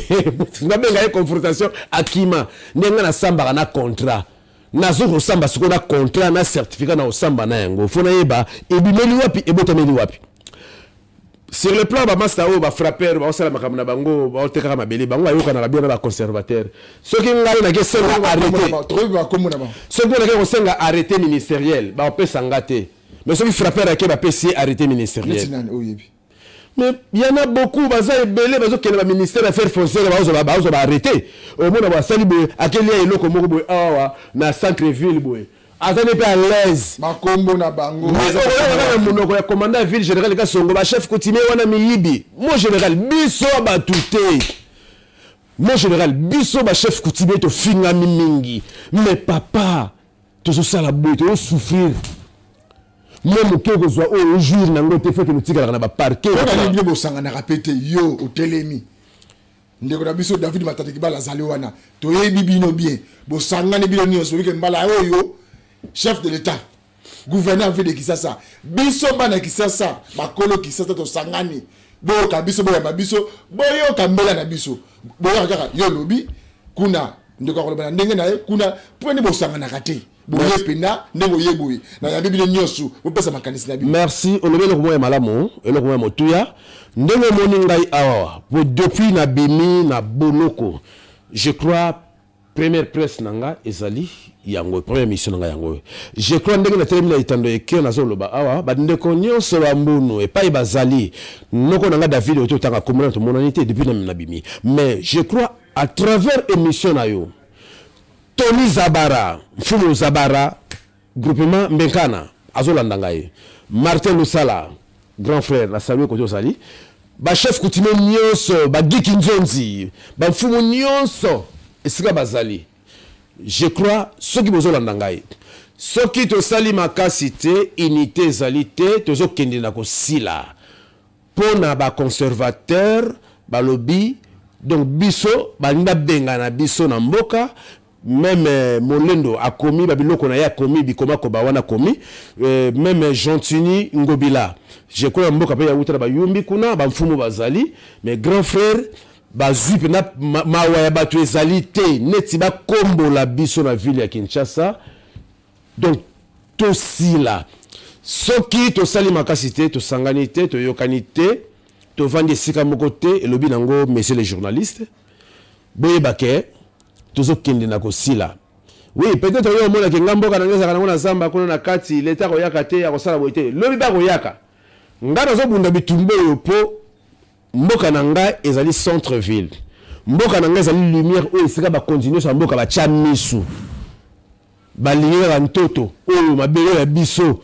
Speaker 2: babenga ye confrontation akima. Ndenge nasambaka na contrat, nazo kosamba sikoyo na contrat na certificat na kosamba na yango, fo nayeba ebimeli wapi, ebotameli wapi. Sur le plan bamasta oyo, bafrappeur baosala makambo na bango, baotekaka mabele, bango bayokanaka bien na baconservateur. Soki ngai nake senga arrêté, soki ngai nake kosenga arrêté ministériel, bapesa nga te. Mais soki frappeur ake, bapesi ye arrêté ministériel. Mais y en a beaucoup, baza ebele, bazokende baministère affaires foncière, bazwa baarrêté. Omona basali boye, akelia eloko moko boye awa na centre ville boye, azali mpe à l'aise.
Speaker 1: Bakombo na bango.
Speaker 2: Oyoka na monoko ya commandant ya ville, général Kasongo, bachef coutumier wana miyibi. Mon général, biso bato te. Mon général, biso bachef coutumier tofingami mingi, mais papa, tozosala boye, tozosouffrir. Mo moke okozwa oyo ojour nango te, faut que notikalaka na baparquet.
Speaker 1: Bino bosanganaka mpe te. Yo otelemi, ndeko na biso David Matata Kibala azali wana, toyebi bino bien. Bosangani bino nyonso, oyike mbala oyo chef de l'État, gouverneur ville de Kisasa, biso bana Kisasa, bakolo Kisasa, tosangani, boyoka biso, boyamba biso, boyoka mbela na biso. Boyoka kaka yo olobi kuna, ndeko akoloba na ndenge na ye kuna. Mpo nini bosanganaka te boye mpenza ndenge oye boye? Nayambi bino nyonso, bopesa makanisi na bino.
Speaker 2: Merci. Olobi eloko moko ya malamu, eloko moko ya motuya. Ndenge omoni ngai awa po depuis nabimi na boloko, je crois première presse na nga ezali yango, première mission na nga yango. Je crois ndenge natelemi na etando eke, nazoloba awa, bandeko nyonso bambunu epai bazali, noko na nga David oyo totanga komona, tomonani te depuis nabimi, mais je crois à travers émission na yo, Tony Zabara, Mfumu Zabara, groupement Mbenkana, azolanda ngai, Martin Lusala, grand frère, na salue kote ozali, bachef coutumier nyonso, bagiki nzonzi, bamfumu nyonso esika bazali, je crois soki bozolanda ngai, soki tosali makasi te, unité ezali te, tozokende na kosila. Mpo na baconservateur balobi, donc biso balingi babengana biso na mboka. Même Molendo akomi babiloko na ye, akomi bikoma koba wana akomi, même Gentini Ngobila, je crois mboka mpe yauta na bayumbi kuna, bamfumu bazali. Mais grand frère, bazwi mpena mawa ya bato ezali te, neti bakombola biso na ville ya Kinshasa. Donc tosila soki tosali makasi te, tosangani te, toyokani te, tovandi esika moko te. Elobi nango, monsieur le journaliste, boyeba ke tozokende na kosila. Oui, peut-être oyo omonaki nga, mboka na ngai ezalaka nango na zamba kuna na kati, leta akoyaka te, akosala boye te. Lobi mpe akoyaka. Ngai nazobunda bitumba oyo mpo mboka na ngai ezali centre ville, mboka na ngai ezali lumière oyo esika bakonzi nyonso ya mboka batya misu. Balingi kaka ntoto oyo mabele ya biso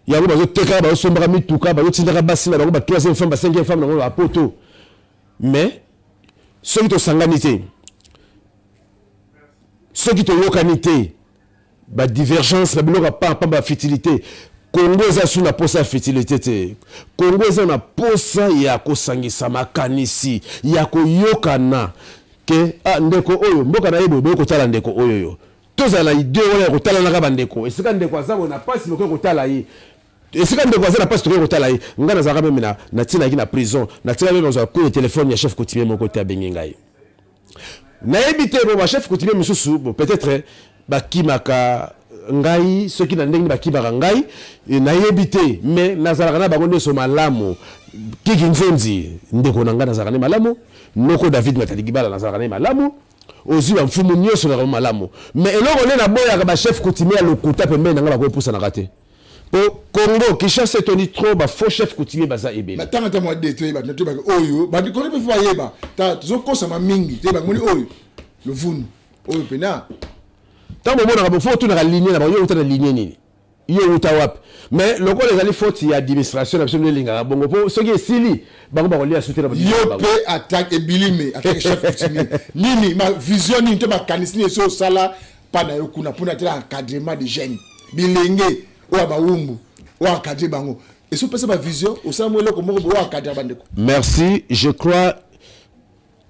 Speaker 2: yango, bazotekaka, bazosombaka mituka, bazotindaka basi na bango ba troisième femme, ba cinquième femme nango bapoto. Mais soki tosangani te, soki toyokani te, badivergence na biloko ya pamba, bafutilité. Kongo eza su na posa ya futilité te. Kongo eza na posa ya kosangisa makanisi, ya koyokana ke ah, ndeko oyo mboka na ye boye, boye kotala ndeko oyo yo. Tozala na idée wana ya kotalanaka bandeko. Esika ndeko aza boye na mpasi, bokoki kotala ye. Esika ndeko aza na mpasi, tokoki kotala ye. Ngai nazalaka même na natinaki na prison, natika même nazwa coup de téléphone ya chef coutumier moko te abengi ngai. Nayebi te, bo bachef coutumier mosusu, bon, peut-être bakimaka ngai, soki na ndenge bakimaka ngai nayebi te, mais nazalaka na bango nyonso malamu. Kiki Nzonzi, ndeko na ngai, nazalaka ne malamu. Noko David Mataligibala, nazalaka ne malamu. Ozwi bamfumu nyonso na bango malamu. Mais eloko nde naboyaka, bachef coutumier ya lokuta pembeni na ngai bakoepusanaka te, po Congo Kinshasa etondi trop bafaux chef coutumier, baza ebele.
Speaker 1: Natanga ta mwa de toyeba, toyebaka oyo bandikoni mpe fo bayeba ta tozokosama mingi, toyebaka moni oyo lovunu oyo mpena.
Speaker 2: Ntango bomonaka bofo otunaka ligne na bango: yo outa na ligne nini? Yo outa wapi? Mais lokola ezali faute ya administration na biso nde elingaka bongo, mpo soki esili, bango bakolia su te na
Speaker 1: Yo mpe attaque ebilime, attaque chef coutumier nini, ma vision nini to makanisi nini esi osala mpa na yo kuna mpona tela encadrement de jeunes, bilenge oyo ya bawumbu, oyo encadre bango? Esi opesa bavision, osala mo eloko moko boye oyo encadre bandeko?
Speaker 2: Merci. Je crois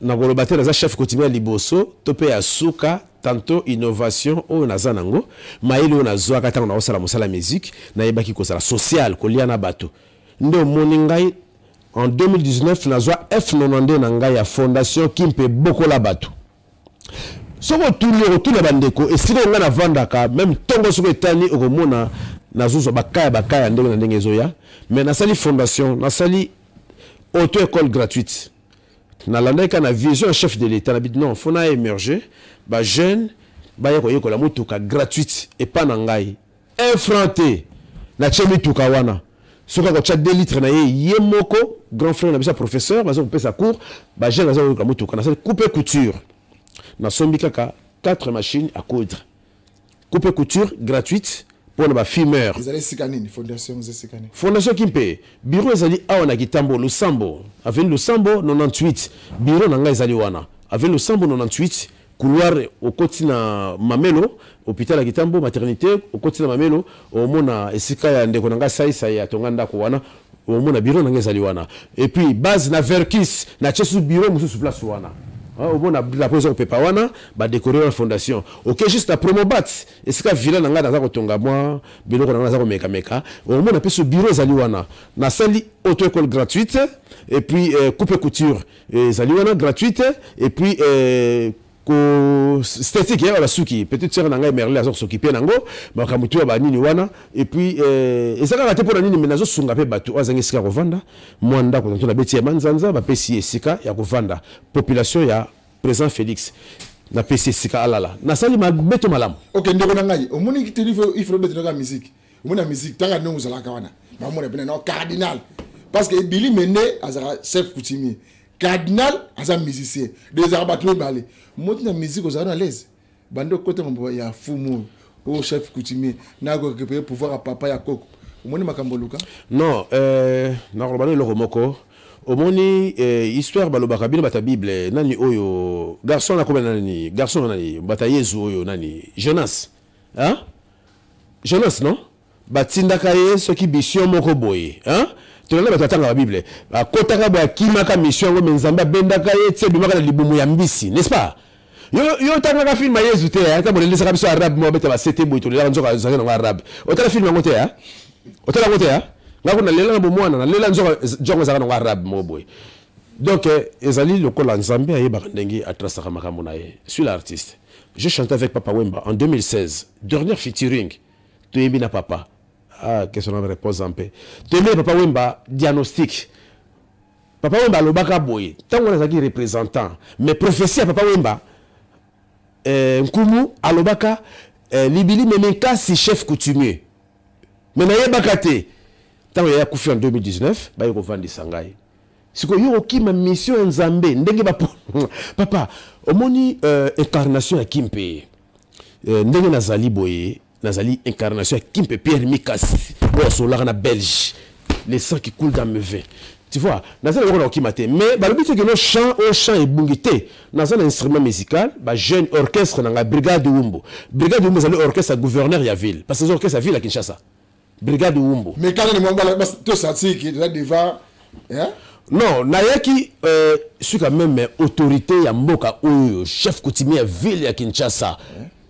Speaker 2: nakoloba te naza chef coutumier ya liboso to mpe ya suka. Tantôt innovation oyo naza nango, mayele oyo nazwaka ntango nakosala mosala ya musique, nayebaki kozala social, kolia na bato. Nde omoni ngai en 2019 nazwa F92 na ngai ya fondation Kimpe Bokola Bato. Soki otuni, okotuna bandeko esika oyo ngai navandaka, même ntongo soki etani, okomona nazozwa bakaya, bakaya ndenge na ndenge ezoya. Mais nasali fondation, nasali Auto école gratuite, nalandaki kaka na vision ya chef de l'État. Nabi non, faut na émerger bajeune, baya koyekola motuka gratuite epa na ngai, un franc te. Natie mituka wana, soki akotya 2 litres na ye, ye moko. Grand frère na biso ya professeur baza kopesa cours, bajeune baza koyoka motuka. Nasali coupe couture, nasombi kaka 4 machines à coudre, coupe couture gratuite mpona bafumeur.
Speaker 1: Ezali esika nini fondation? Eza esika nini?
Speaker 2: Fondation Kimpe, bureau ezali awa na Kitambo, Lusambo, avenue Lusambo 98. Bureau na ngai ezali wana, avenue Lusambo 98, couloir okoti na Mamelo, hôpital ya Kitambo maternité. Okoti na Mamelo, omona esika ya ndeko na ngai Saisai atonga ndako wana, omona bureau na ngai ezali wana. Et puis base na Verkis, natie susu bureau mosusu place wana. Ah, omona drapeau eza kopepa wana, badécorer wana fondation. Ok, juste na Promobat, esika villa na ngai naza kotonga mwa biloko na ngai, naza komekameka, omona mpe so bureau ezali wana. Nasali auto école gratuite et puis coupe couture ezali wana gratuite et puis ko esthétique ya basuki, petite sœur na ngai Merle aza kosokipe nango, makambo tu ya banini wana. Et puis eza kaka te mpo na nini, me nazosunga mpe bato oyo azangi esika ya kovanda, mwa ndako tanto nabeti ya manzanza, bapesi ye esika ya kovanda. Population ya président Félix, napesi esika alala. Nasali mabe to malamu?
Speaker 1: Ok, ndeko na ngai, omoni te, il faut obetelaka musique. Omoni na musique, tanga ndenge ozalaka wana, bamona pene na cardinal, parce que Billy Mende azalaka chef coutumier, cardinal aza musicien de ezalaka bato mibale. Moti na musique ozala na l'aise, bande okota mambo ya fumu oyo chef coutumier nakorécupérer pouvoir ya papa ya koko. Omoni makambo oluka?
Speaker 2: Non, nakoloba no eloko moko. Omoni histoire balobaka bino bata Bible, nani oyo garçon nakoma nani, garçon nani, bata Yezu oyo nani, Jonas, hein? Jonas, non, batindaka ye soki mission moko boye, hein? Tolanda bato batangaka Bible, akotaka boye, akimaka mission yango, me Nzambe abendaka ye ti abimaka na libumu ya mbisi, n'est-ce pas? Yo, yo otangaka film ya Yezu te? Ata bolendisaka biso arabe mo abeta basete boye, tolelaka nzoka azalaki nango arabe. Otala film yango te? Otala yango te? Nga kuna nalela na bomwana, nalela nzoka jongo ezalaka nango arabe moko boye. Donc ezali lokola Nzambe ayebaka ndenge atrasaka makambo na ye. Suis l'artiste, j'ai chanté avec Papa Wemba en 2016, dernière featuring toyembi na papa. Ah, question na repose mpe toyembi na Papa Wemba, Diagnostic. Papa Wemba alobaka boye ntango wana azalaki représentant, mais prophétie ya Papa Wemba, nkumu alobaka libili meme nkasi chef coutumier, mais nayebaka te. Ntango yaya akufi en 2019, baye kovandisa ngai. Sikoyo yo okima mission ya Nzambe ndenge bapo papa. Omoni incarnation ya Kimpe, ndenge nazali boye, nazali incarnation ya Kimpe Pierre Mikasi oyo asololaka na Belge, le sang qui coule dans mes veins, tu vois. Naza na eloko na kokima te, mais balobi te keno chant oyo, chant ebungi te. Naza na instrument musical, bajeune orchestre na ngai, Brigade Wumbu. Brigade Wumbu ezali orchestre ya gouverneur ya ville, parce que eza orchestre ya ville ya Kinshasa, Brigade Wumbu.
Speaker 1: Mais kaka ni mwa tosatiki toza devant, hein?
Speaker 2: Non, nayaki suis quand même autorité ya mboka oyo, chef coutumier ya ville ya Kinshasa.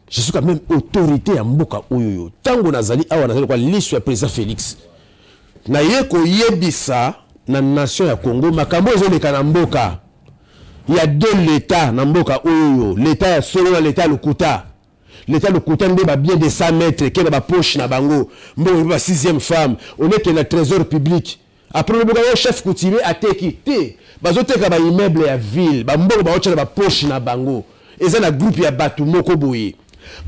Speaker 2: Je suis quand même autorité ya mboka oyo. Ntango nazali awa, nazali kwa liso ya président Félix. Naye koyebisa na nation ya Congo makambo ezoleka na mboka. Ya deux l'état na mboka oyo, l'état ya solo na l'état ya lokuta. L'état lokuta nde babien de 100 mètres ke na bapoche na bango, mbongo ba sixième femme onekende na trésor public. Après loboka yo chef coutumier ateki te, bazoteka baimmeuble ya ville, bambongo baotya na bapoche na bango. Eza na groupe ya bato moko boye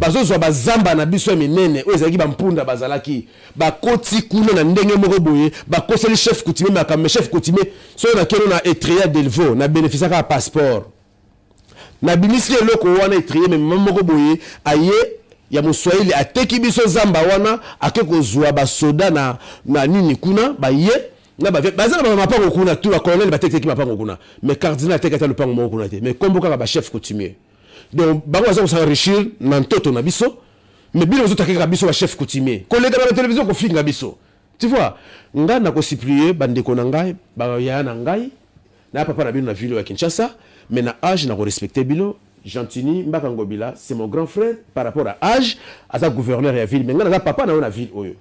Speaker 2: bazozwa bazamba na biso ya minene oyo ezalaki bampunda, bazalaki bakoti kuna na ndenge moko boye, bakoseli chef coutumier makambo. Mais chef coutumier, soki nakeno na Etria Delvaux, na bénéficiaka ya passeport, nabimisi eloko wana etrie. Me mama moko boye aye ya moswahili, ateki biso zamba wana, ake kozwa basoda na nini kuna, baye na baza na bamapango kuna. Tu bacolonel batekiteki mapango kuna, mais cardinal ateki ata lopango moko kuna te. Mais kombo kaka bachef coutumier. Donc bango baza kos'enrichir na ntoto na biso, mais bino bazotakeka biso bachef coutumier, koleka na batelevizio kofinga biso, tu vois. Ngai nakosupplier bandeko na ngai, bayaya na ngai, na papa na bino na ville ya Kinshasa, mais na âge nakorespecte bino. Gentini Mbaka Ngobila, c'est mon grand frère par rapport à âge, aza gouverneur ya ville, mais ngai naza papa na yo na ville oyo.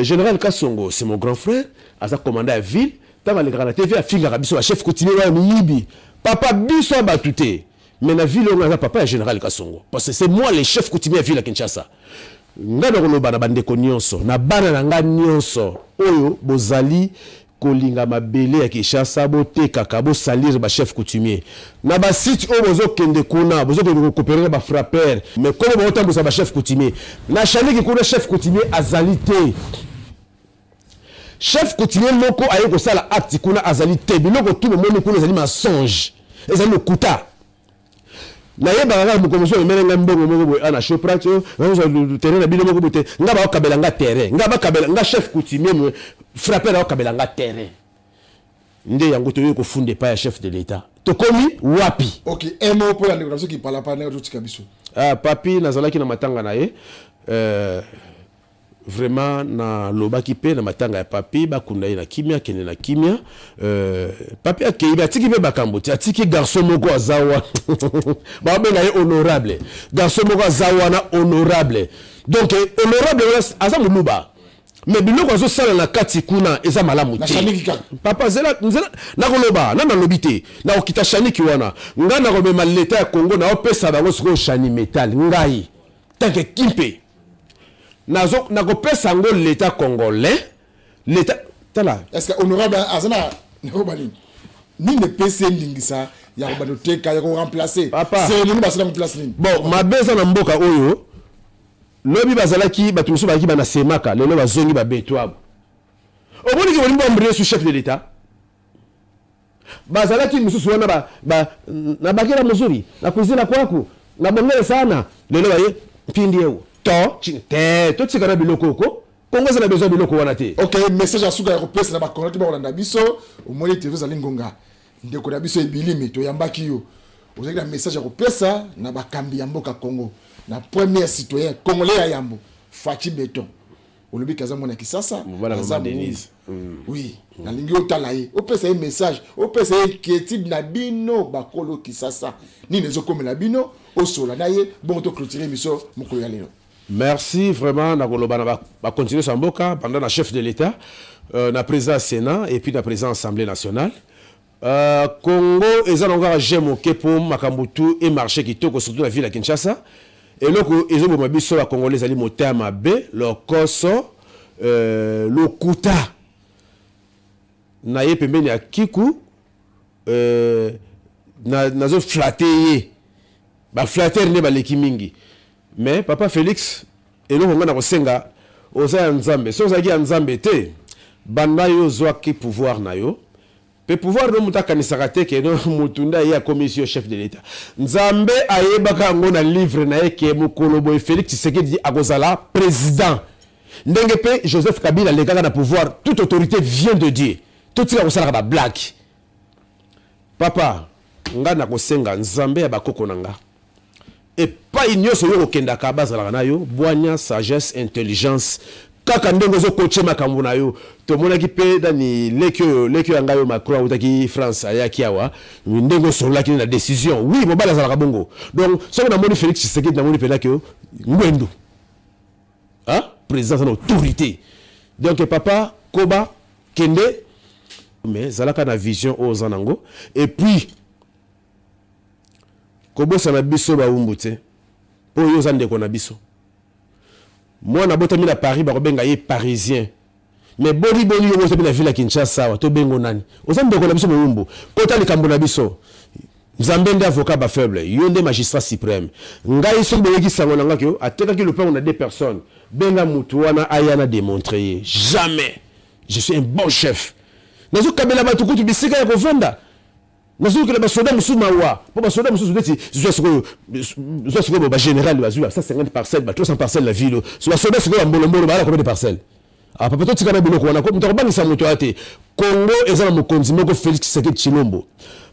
Speaker 2: Général Kasongo, c'est mon grand frère, aza commandant ya ville. Ntango alekaka na TV, afingaka biso bachef coutumier wana miyibi. Papa biso ya bato te, mais na ville oyo aza papa ya général Kasongo, parce que c'est moi le chef coutumier ya ville ya Kinshasa. Ngai nakoloba na bandeko nyonso, na bana na ngai nyonso oyo bozali Kolinga mabele ya Kinshasa botekaka bo salir ba chef coutumier na ba site oyo bozokende kuna bozokende ko coopérer na ba frappeur mais comment bokotambusa ba chef coutumier na shaniki kuna chef coutumier azali te chef coutumier moko aye kosala acte kuna azali te biloko tu bomoni kuna ezali mensonge ezali lokuta Nayebaka kaka mokolo mosusu amemela ngai mbongo moko boye ana shoprite oyo nazozwa terrain na bino moko boye te nga bakabela nga terrain nga bakabela nga chef coutumier me frapper akabela nga terrain nde yango toyei kofunda epai ya chef de l'etat tokomi wapi
Speaker 1: ok un mot mpo na ndeko na biso kipalapala ndenge totika biso
Speaker 2: ah, papi nazalaki na matanga na ye euh, Vraiment na lobaki pe na matanga ya papi bakunda ye na kimia akende na kimia euh, papi akeyi atiki pe makambo te atiki garçon moko aza wana babenga ye honorable garçon moko aza wana honorable donc eh, honorable wana aza moluba mais biloko azosala na kati kuna eza malamu te papa zela nzela nakoloba na nalobi te nakokita shaniki wana ngai nakomema leta ya congo naopesa bango sikoyo shani metal ngai tanke kimpe nazo nakopesa yango l'etat congolais l'etat tala
Speaker 1: est ce que honorable aza na nakoba nini nini epesi ye ndingisa ya kobanda oteka ya koremplace cérémonie basala yango place nini
Speaker 2: bon mabe eza na mboka oyo lobi bazalaki bato mosusu bazalaki bana semaka lelo bazongi babetwabo omoniki bolingi bambrie sous chef de l'état Bazalaki misusu wana ba, ba, na bakela muzuri na kuzila kwaku na bongele sana lelo baye mpindi ewo to te totika na biloko oko Kongo eza na besoin biloko wana te.
Speaker 1: Ok, message ya suka ya kopesa na ba congolais bakolanda biso, omoni TV ezali ngonga. Ndeko na biso ebilimi toyambaki yo. Ozali na message ya kopesa na bakambi ya mboka Congo, na premier citoyen congolais ya yambo, Fatshi Beton. Olobi kaza mwana Kisasa,
Speaker 2: aza Denise.
Speaker 1: Oui, nalingi otala ye, opesa ye message, opesa ye inquiétude na bino bakolo Kisasa. Nini ezokomela bino, osola na ye, bongo to clôturer émission mokolo ya lelo.
Speaker 2: Merci vraiment na koloba na ba continuer sa mboka pendant na chef de l'État, euh, na président Sénat et puis na président Assemblée nationale. Euh, Congo eza na kaka j'aime oke po makambo tout et marché kitoko surtout la ville ya Kinshasa. Eloko ezoboma biso ba Congolais ezali motema mabe, lokoso, euh, lokuta. Na ye pembeni ya Kiku euh, na nazo flatter ye. Ba flatteur nde baleki mingi. Mais papa Felix eloko nga nakosenga oza ya Nzambe. Soki ozalaki ya Nzambe te banda yo ozwaki pouvoir na yo pe pouvoir no moto akanisaka te ke no motu nde aye akomisi yo chef de l'etat. Nzambe ayebaka yango na livre na ye ke mokolo boye Felix Tshisekedi akozala président. Ndenge pe Joseph Kabila alekaka na pouvoir, toute autorité vient de Dieu. Totika kosalaka ba blague. Papa, nga nakosenga Nzambe ya bakoko na nga epai nyonso yo okendaka bazalaka na yo bwanya sagesse intelligence kaka ndenge ozokoche makambo na yo tomonaki mpe nani leki oyo leki oyo ya ngai oyo macron awutaki france ayaki awa ndenge osololaki na décision oui mobali azalaka bongo donc soki namoni félix tshisekedi namoni mpenza ke ngwendu hein? Président aza na autorité donc papa koba kende mais zalaka na vision oyo oza nango et puis kobosana biso bawumbu te mpo oyo oza ndeko na biso mwana abotami na paris bakobenga ye parisien mais boni boni yo botami na ville ya kinshasa awa tobengo nani oza ndeko na biso mowumbu kota likambo na biso nzambe nde avocat ba faible yo nde magistrat suprême ngai soki boyoki sango na ngai ke atekaki lopango na deux personnes benga mutu wana aya na démontrer ye jamais je suis un bon chef nazokabela bato kutu bisika ya kovanda nazolukela basoda mosusu mawa mpo basoda mosusu neti zwa sikoyo zwa sikoyo bagénéral bazwi ba 150 parcelle ba 300 parcelle na ville so basoda sikoyo bambolombolo baala combien de parcelle ah papa totika na biloko wana moto akobangisa moto aya te congo eza na mokonzi moko félix tshisekedi tshilombo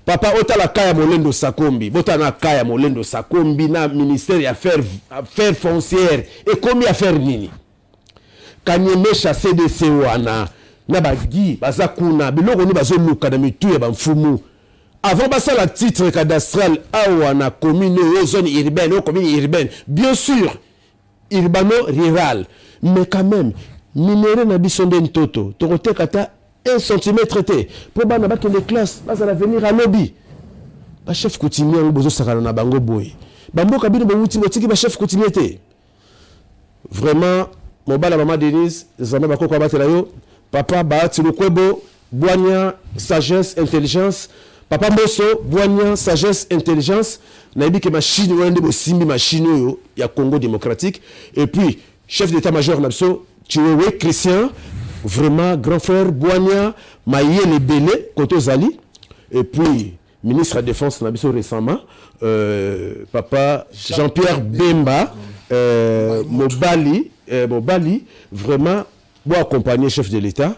Speaker 2: papa otala ka ya molendo sakombi botala na ka ya molendo sakombi na ministère ya affaire, affaire foncière ekomi affaire nini kanyemesha cdc wana na bagi baza kuna biloko nini bazoluka na mitu ya bamfumu avant basala titre cadastral awa na commune oyo zone urbaine oyo commune urbaine bien sûr urbano rural mais quand même minerai na biso nde ntoto tokoteka ata 1 cm te mpo bana bakende classe bazala venir alobi bachef coutumier yango bozosakana na bango boye bamboka bino bowuti botiki bachef coutumier te vraiment mobala mama denise nzambe bakoko abatela yo papa bahati lukwebo. Bwanya, sagesse, intelligence. Papa Mboso, bwanya, sagesse, intelligence. Nayebi ke machine wana nde bosimbi machine oyo ya Congo démocratique. Et puis chef d'état-major na biso Chiwewe Christian, vraiment grand frère, bwanya, mayele ebele kote ozali. Et puis ministre ya défense na biso récemment, papa Jean-Pierre Bemba, mobali, vraiment bo accompagner chef de l'État,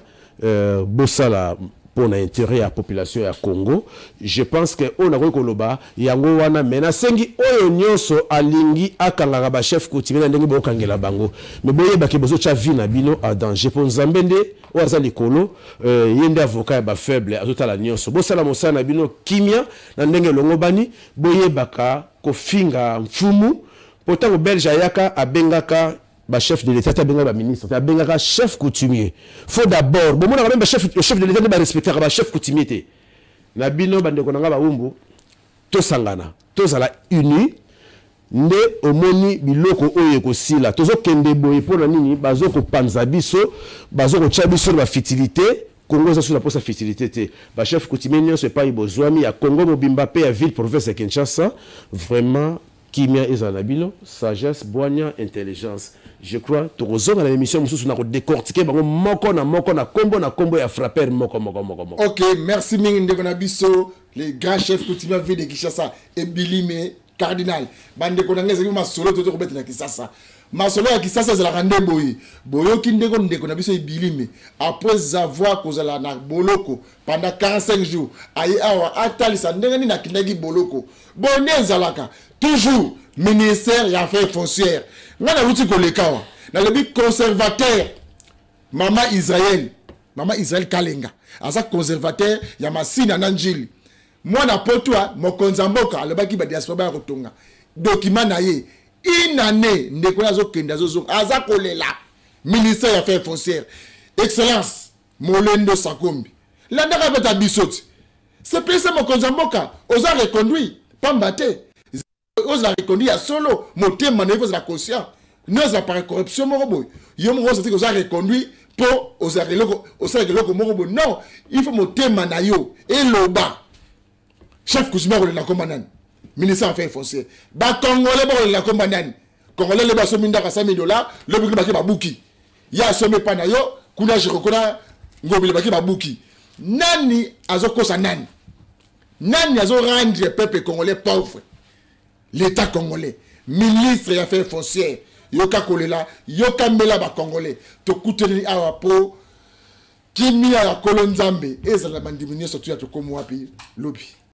Speaker 2: bosala pour l'intérêt ya population ya Congo. Je pense que oyo nakoki koloba yango wana. Me nasengi oyo nyonso alingi akangaka bachef coutumier na ndenge bokangela bango, me boyebaki bozotya vie na bino en danger, mpo Nzambe nde oyo aza likolo, ye nde avocat ya bafaible, azotala nyonso. Bosala mosala na bino kimia na ndenge elongobani. Boyebaka kofinga mfumu, mpo ntango Belge ayaka, abengaka bachef de l'État te, abengaka baministre te, abengaka chef coutumier. Faut d'abord bomonaka même bachef, chef de l'État nde barespectaka bachef coutumier te. Na bino bandeko na nga bawumbu, tosangana, tozala uni nde omoni biloko oyo ekosila. Tozokende boye mpo na nini? Bazokopanza biso, bazokotia biso na bafutilité. Congo eza so na mposa futilité te. Bachef coutumier nyonso epai bozwami ya Congo mobimba mpe ya ville province ya Kinshasa, vraiment kimia ezala na bino, sagesse, bwanya, intelligence. Je crois tokozonga na émission mosusu na kodécortiquer bango moko na moko na kombo na kombo ya frapper moko moko moko moko.
Speaker 1: Ok, merci mingi ndeko na biso, le grand chef coutumier ville de Kinshasa, Ebilime Cardinal. Bandeko na ngai, ezali masolo to tokobeta na Kisasa. Masolo ya Kisasa ezalaka nde boye. Boyoki ndeko ndeko na biso Ebilime, après avoir kozala na boloko pendant 45 jours, aye awa atalisa ndenge nini akendaki boloko. Boye nde ezalaka toujours. Ministère ya affaires foncières, ngai nauti koleka awa, nalobi conservateur mama Israel, mama Israel Kalenga, aza conservateur ya Masina na Njili. Mwana potwa mokonzi ya mboka alobaki badiaspora baya kotonga. Document na ye, une année, ndeko ye azokende, azozonga, aza kolela. Ministère ya affaires foncières, excellence Molendo Sakombi, landaka beta biso ti sepelisa mokonzi ya mboka. Oza reconduit pamba te, ozala reconduit ya solo, motema na ye ozala conscient ne ozala par corruption moko boye. Yo moko ozala oza reconduit mpo ozalaka eloko, osalaka eloko moko boye. Non, il faut motema na yo eloba. Chef coutumier akolela komba nani? Ministère affaires foncières, bacongolais bakolela komba nani? Congolais lobi asomi ndako 100 000 $, lobi kuna bake babuki. Ye asomi epa na yo kuna jero, kuna Ngobile, bake babuki. Nani azokosa nani? Nani azorendre peuple congolais pauvre? L'État congolais. Ministre ya affaires foncières, yoka kolela, yoka mbela bacongolais. Tokuteli awa po kimia ya Kolo Nzambe ezala bandimi nyonso. Tuya tokomi wapi lobi.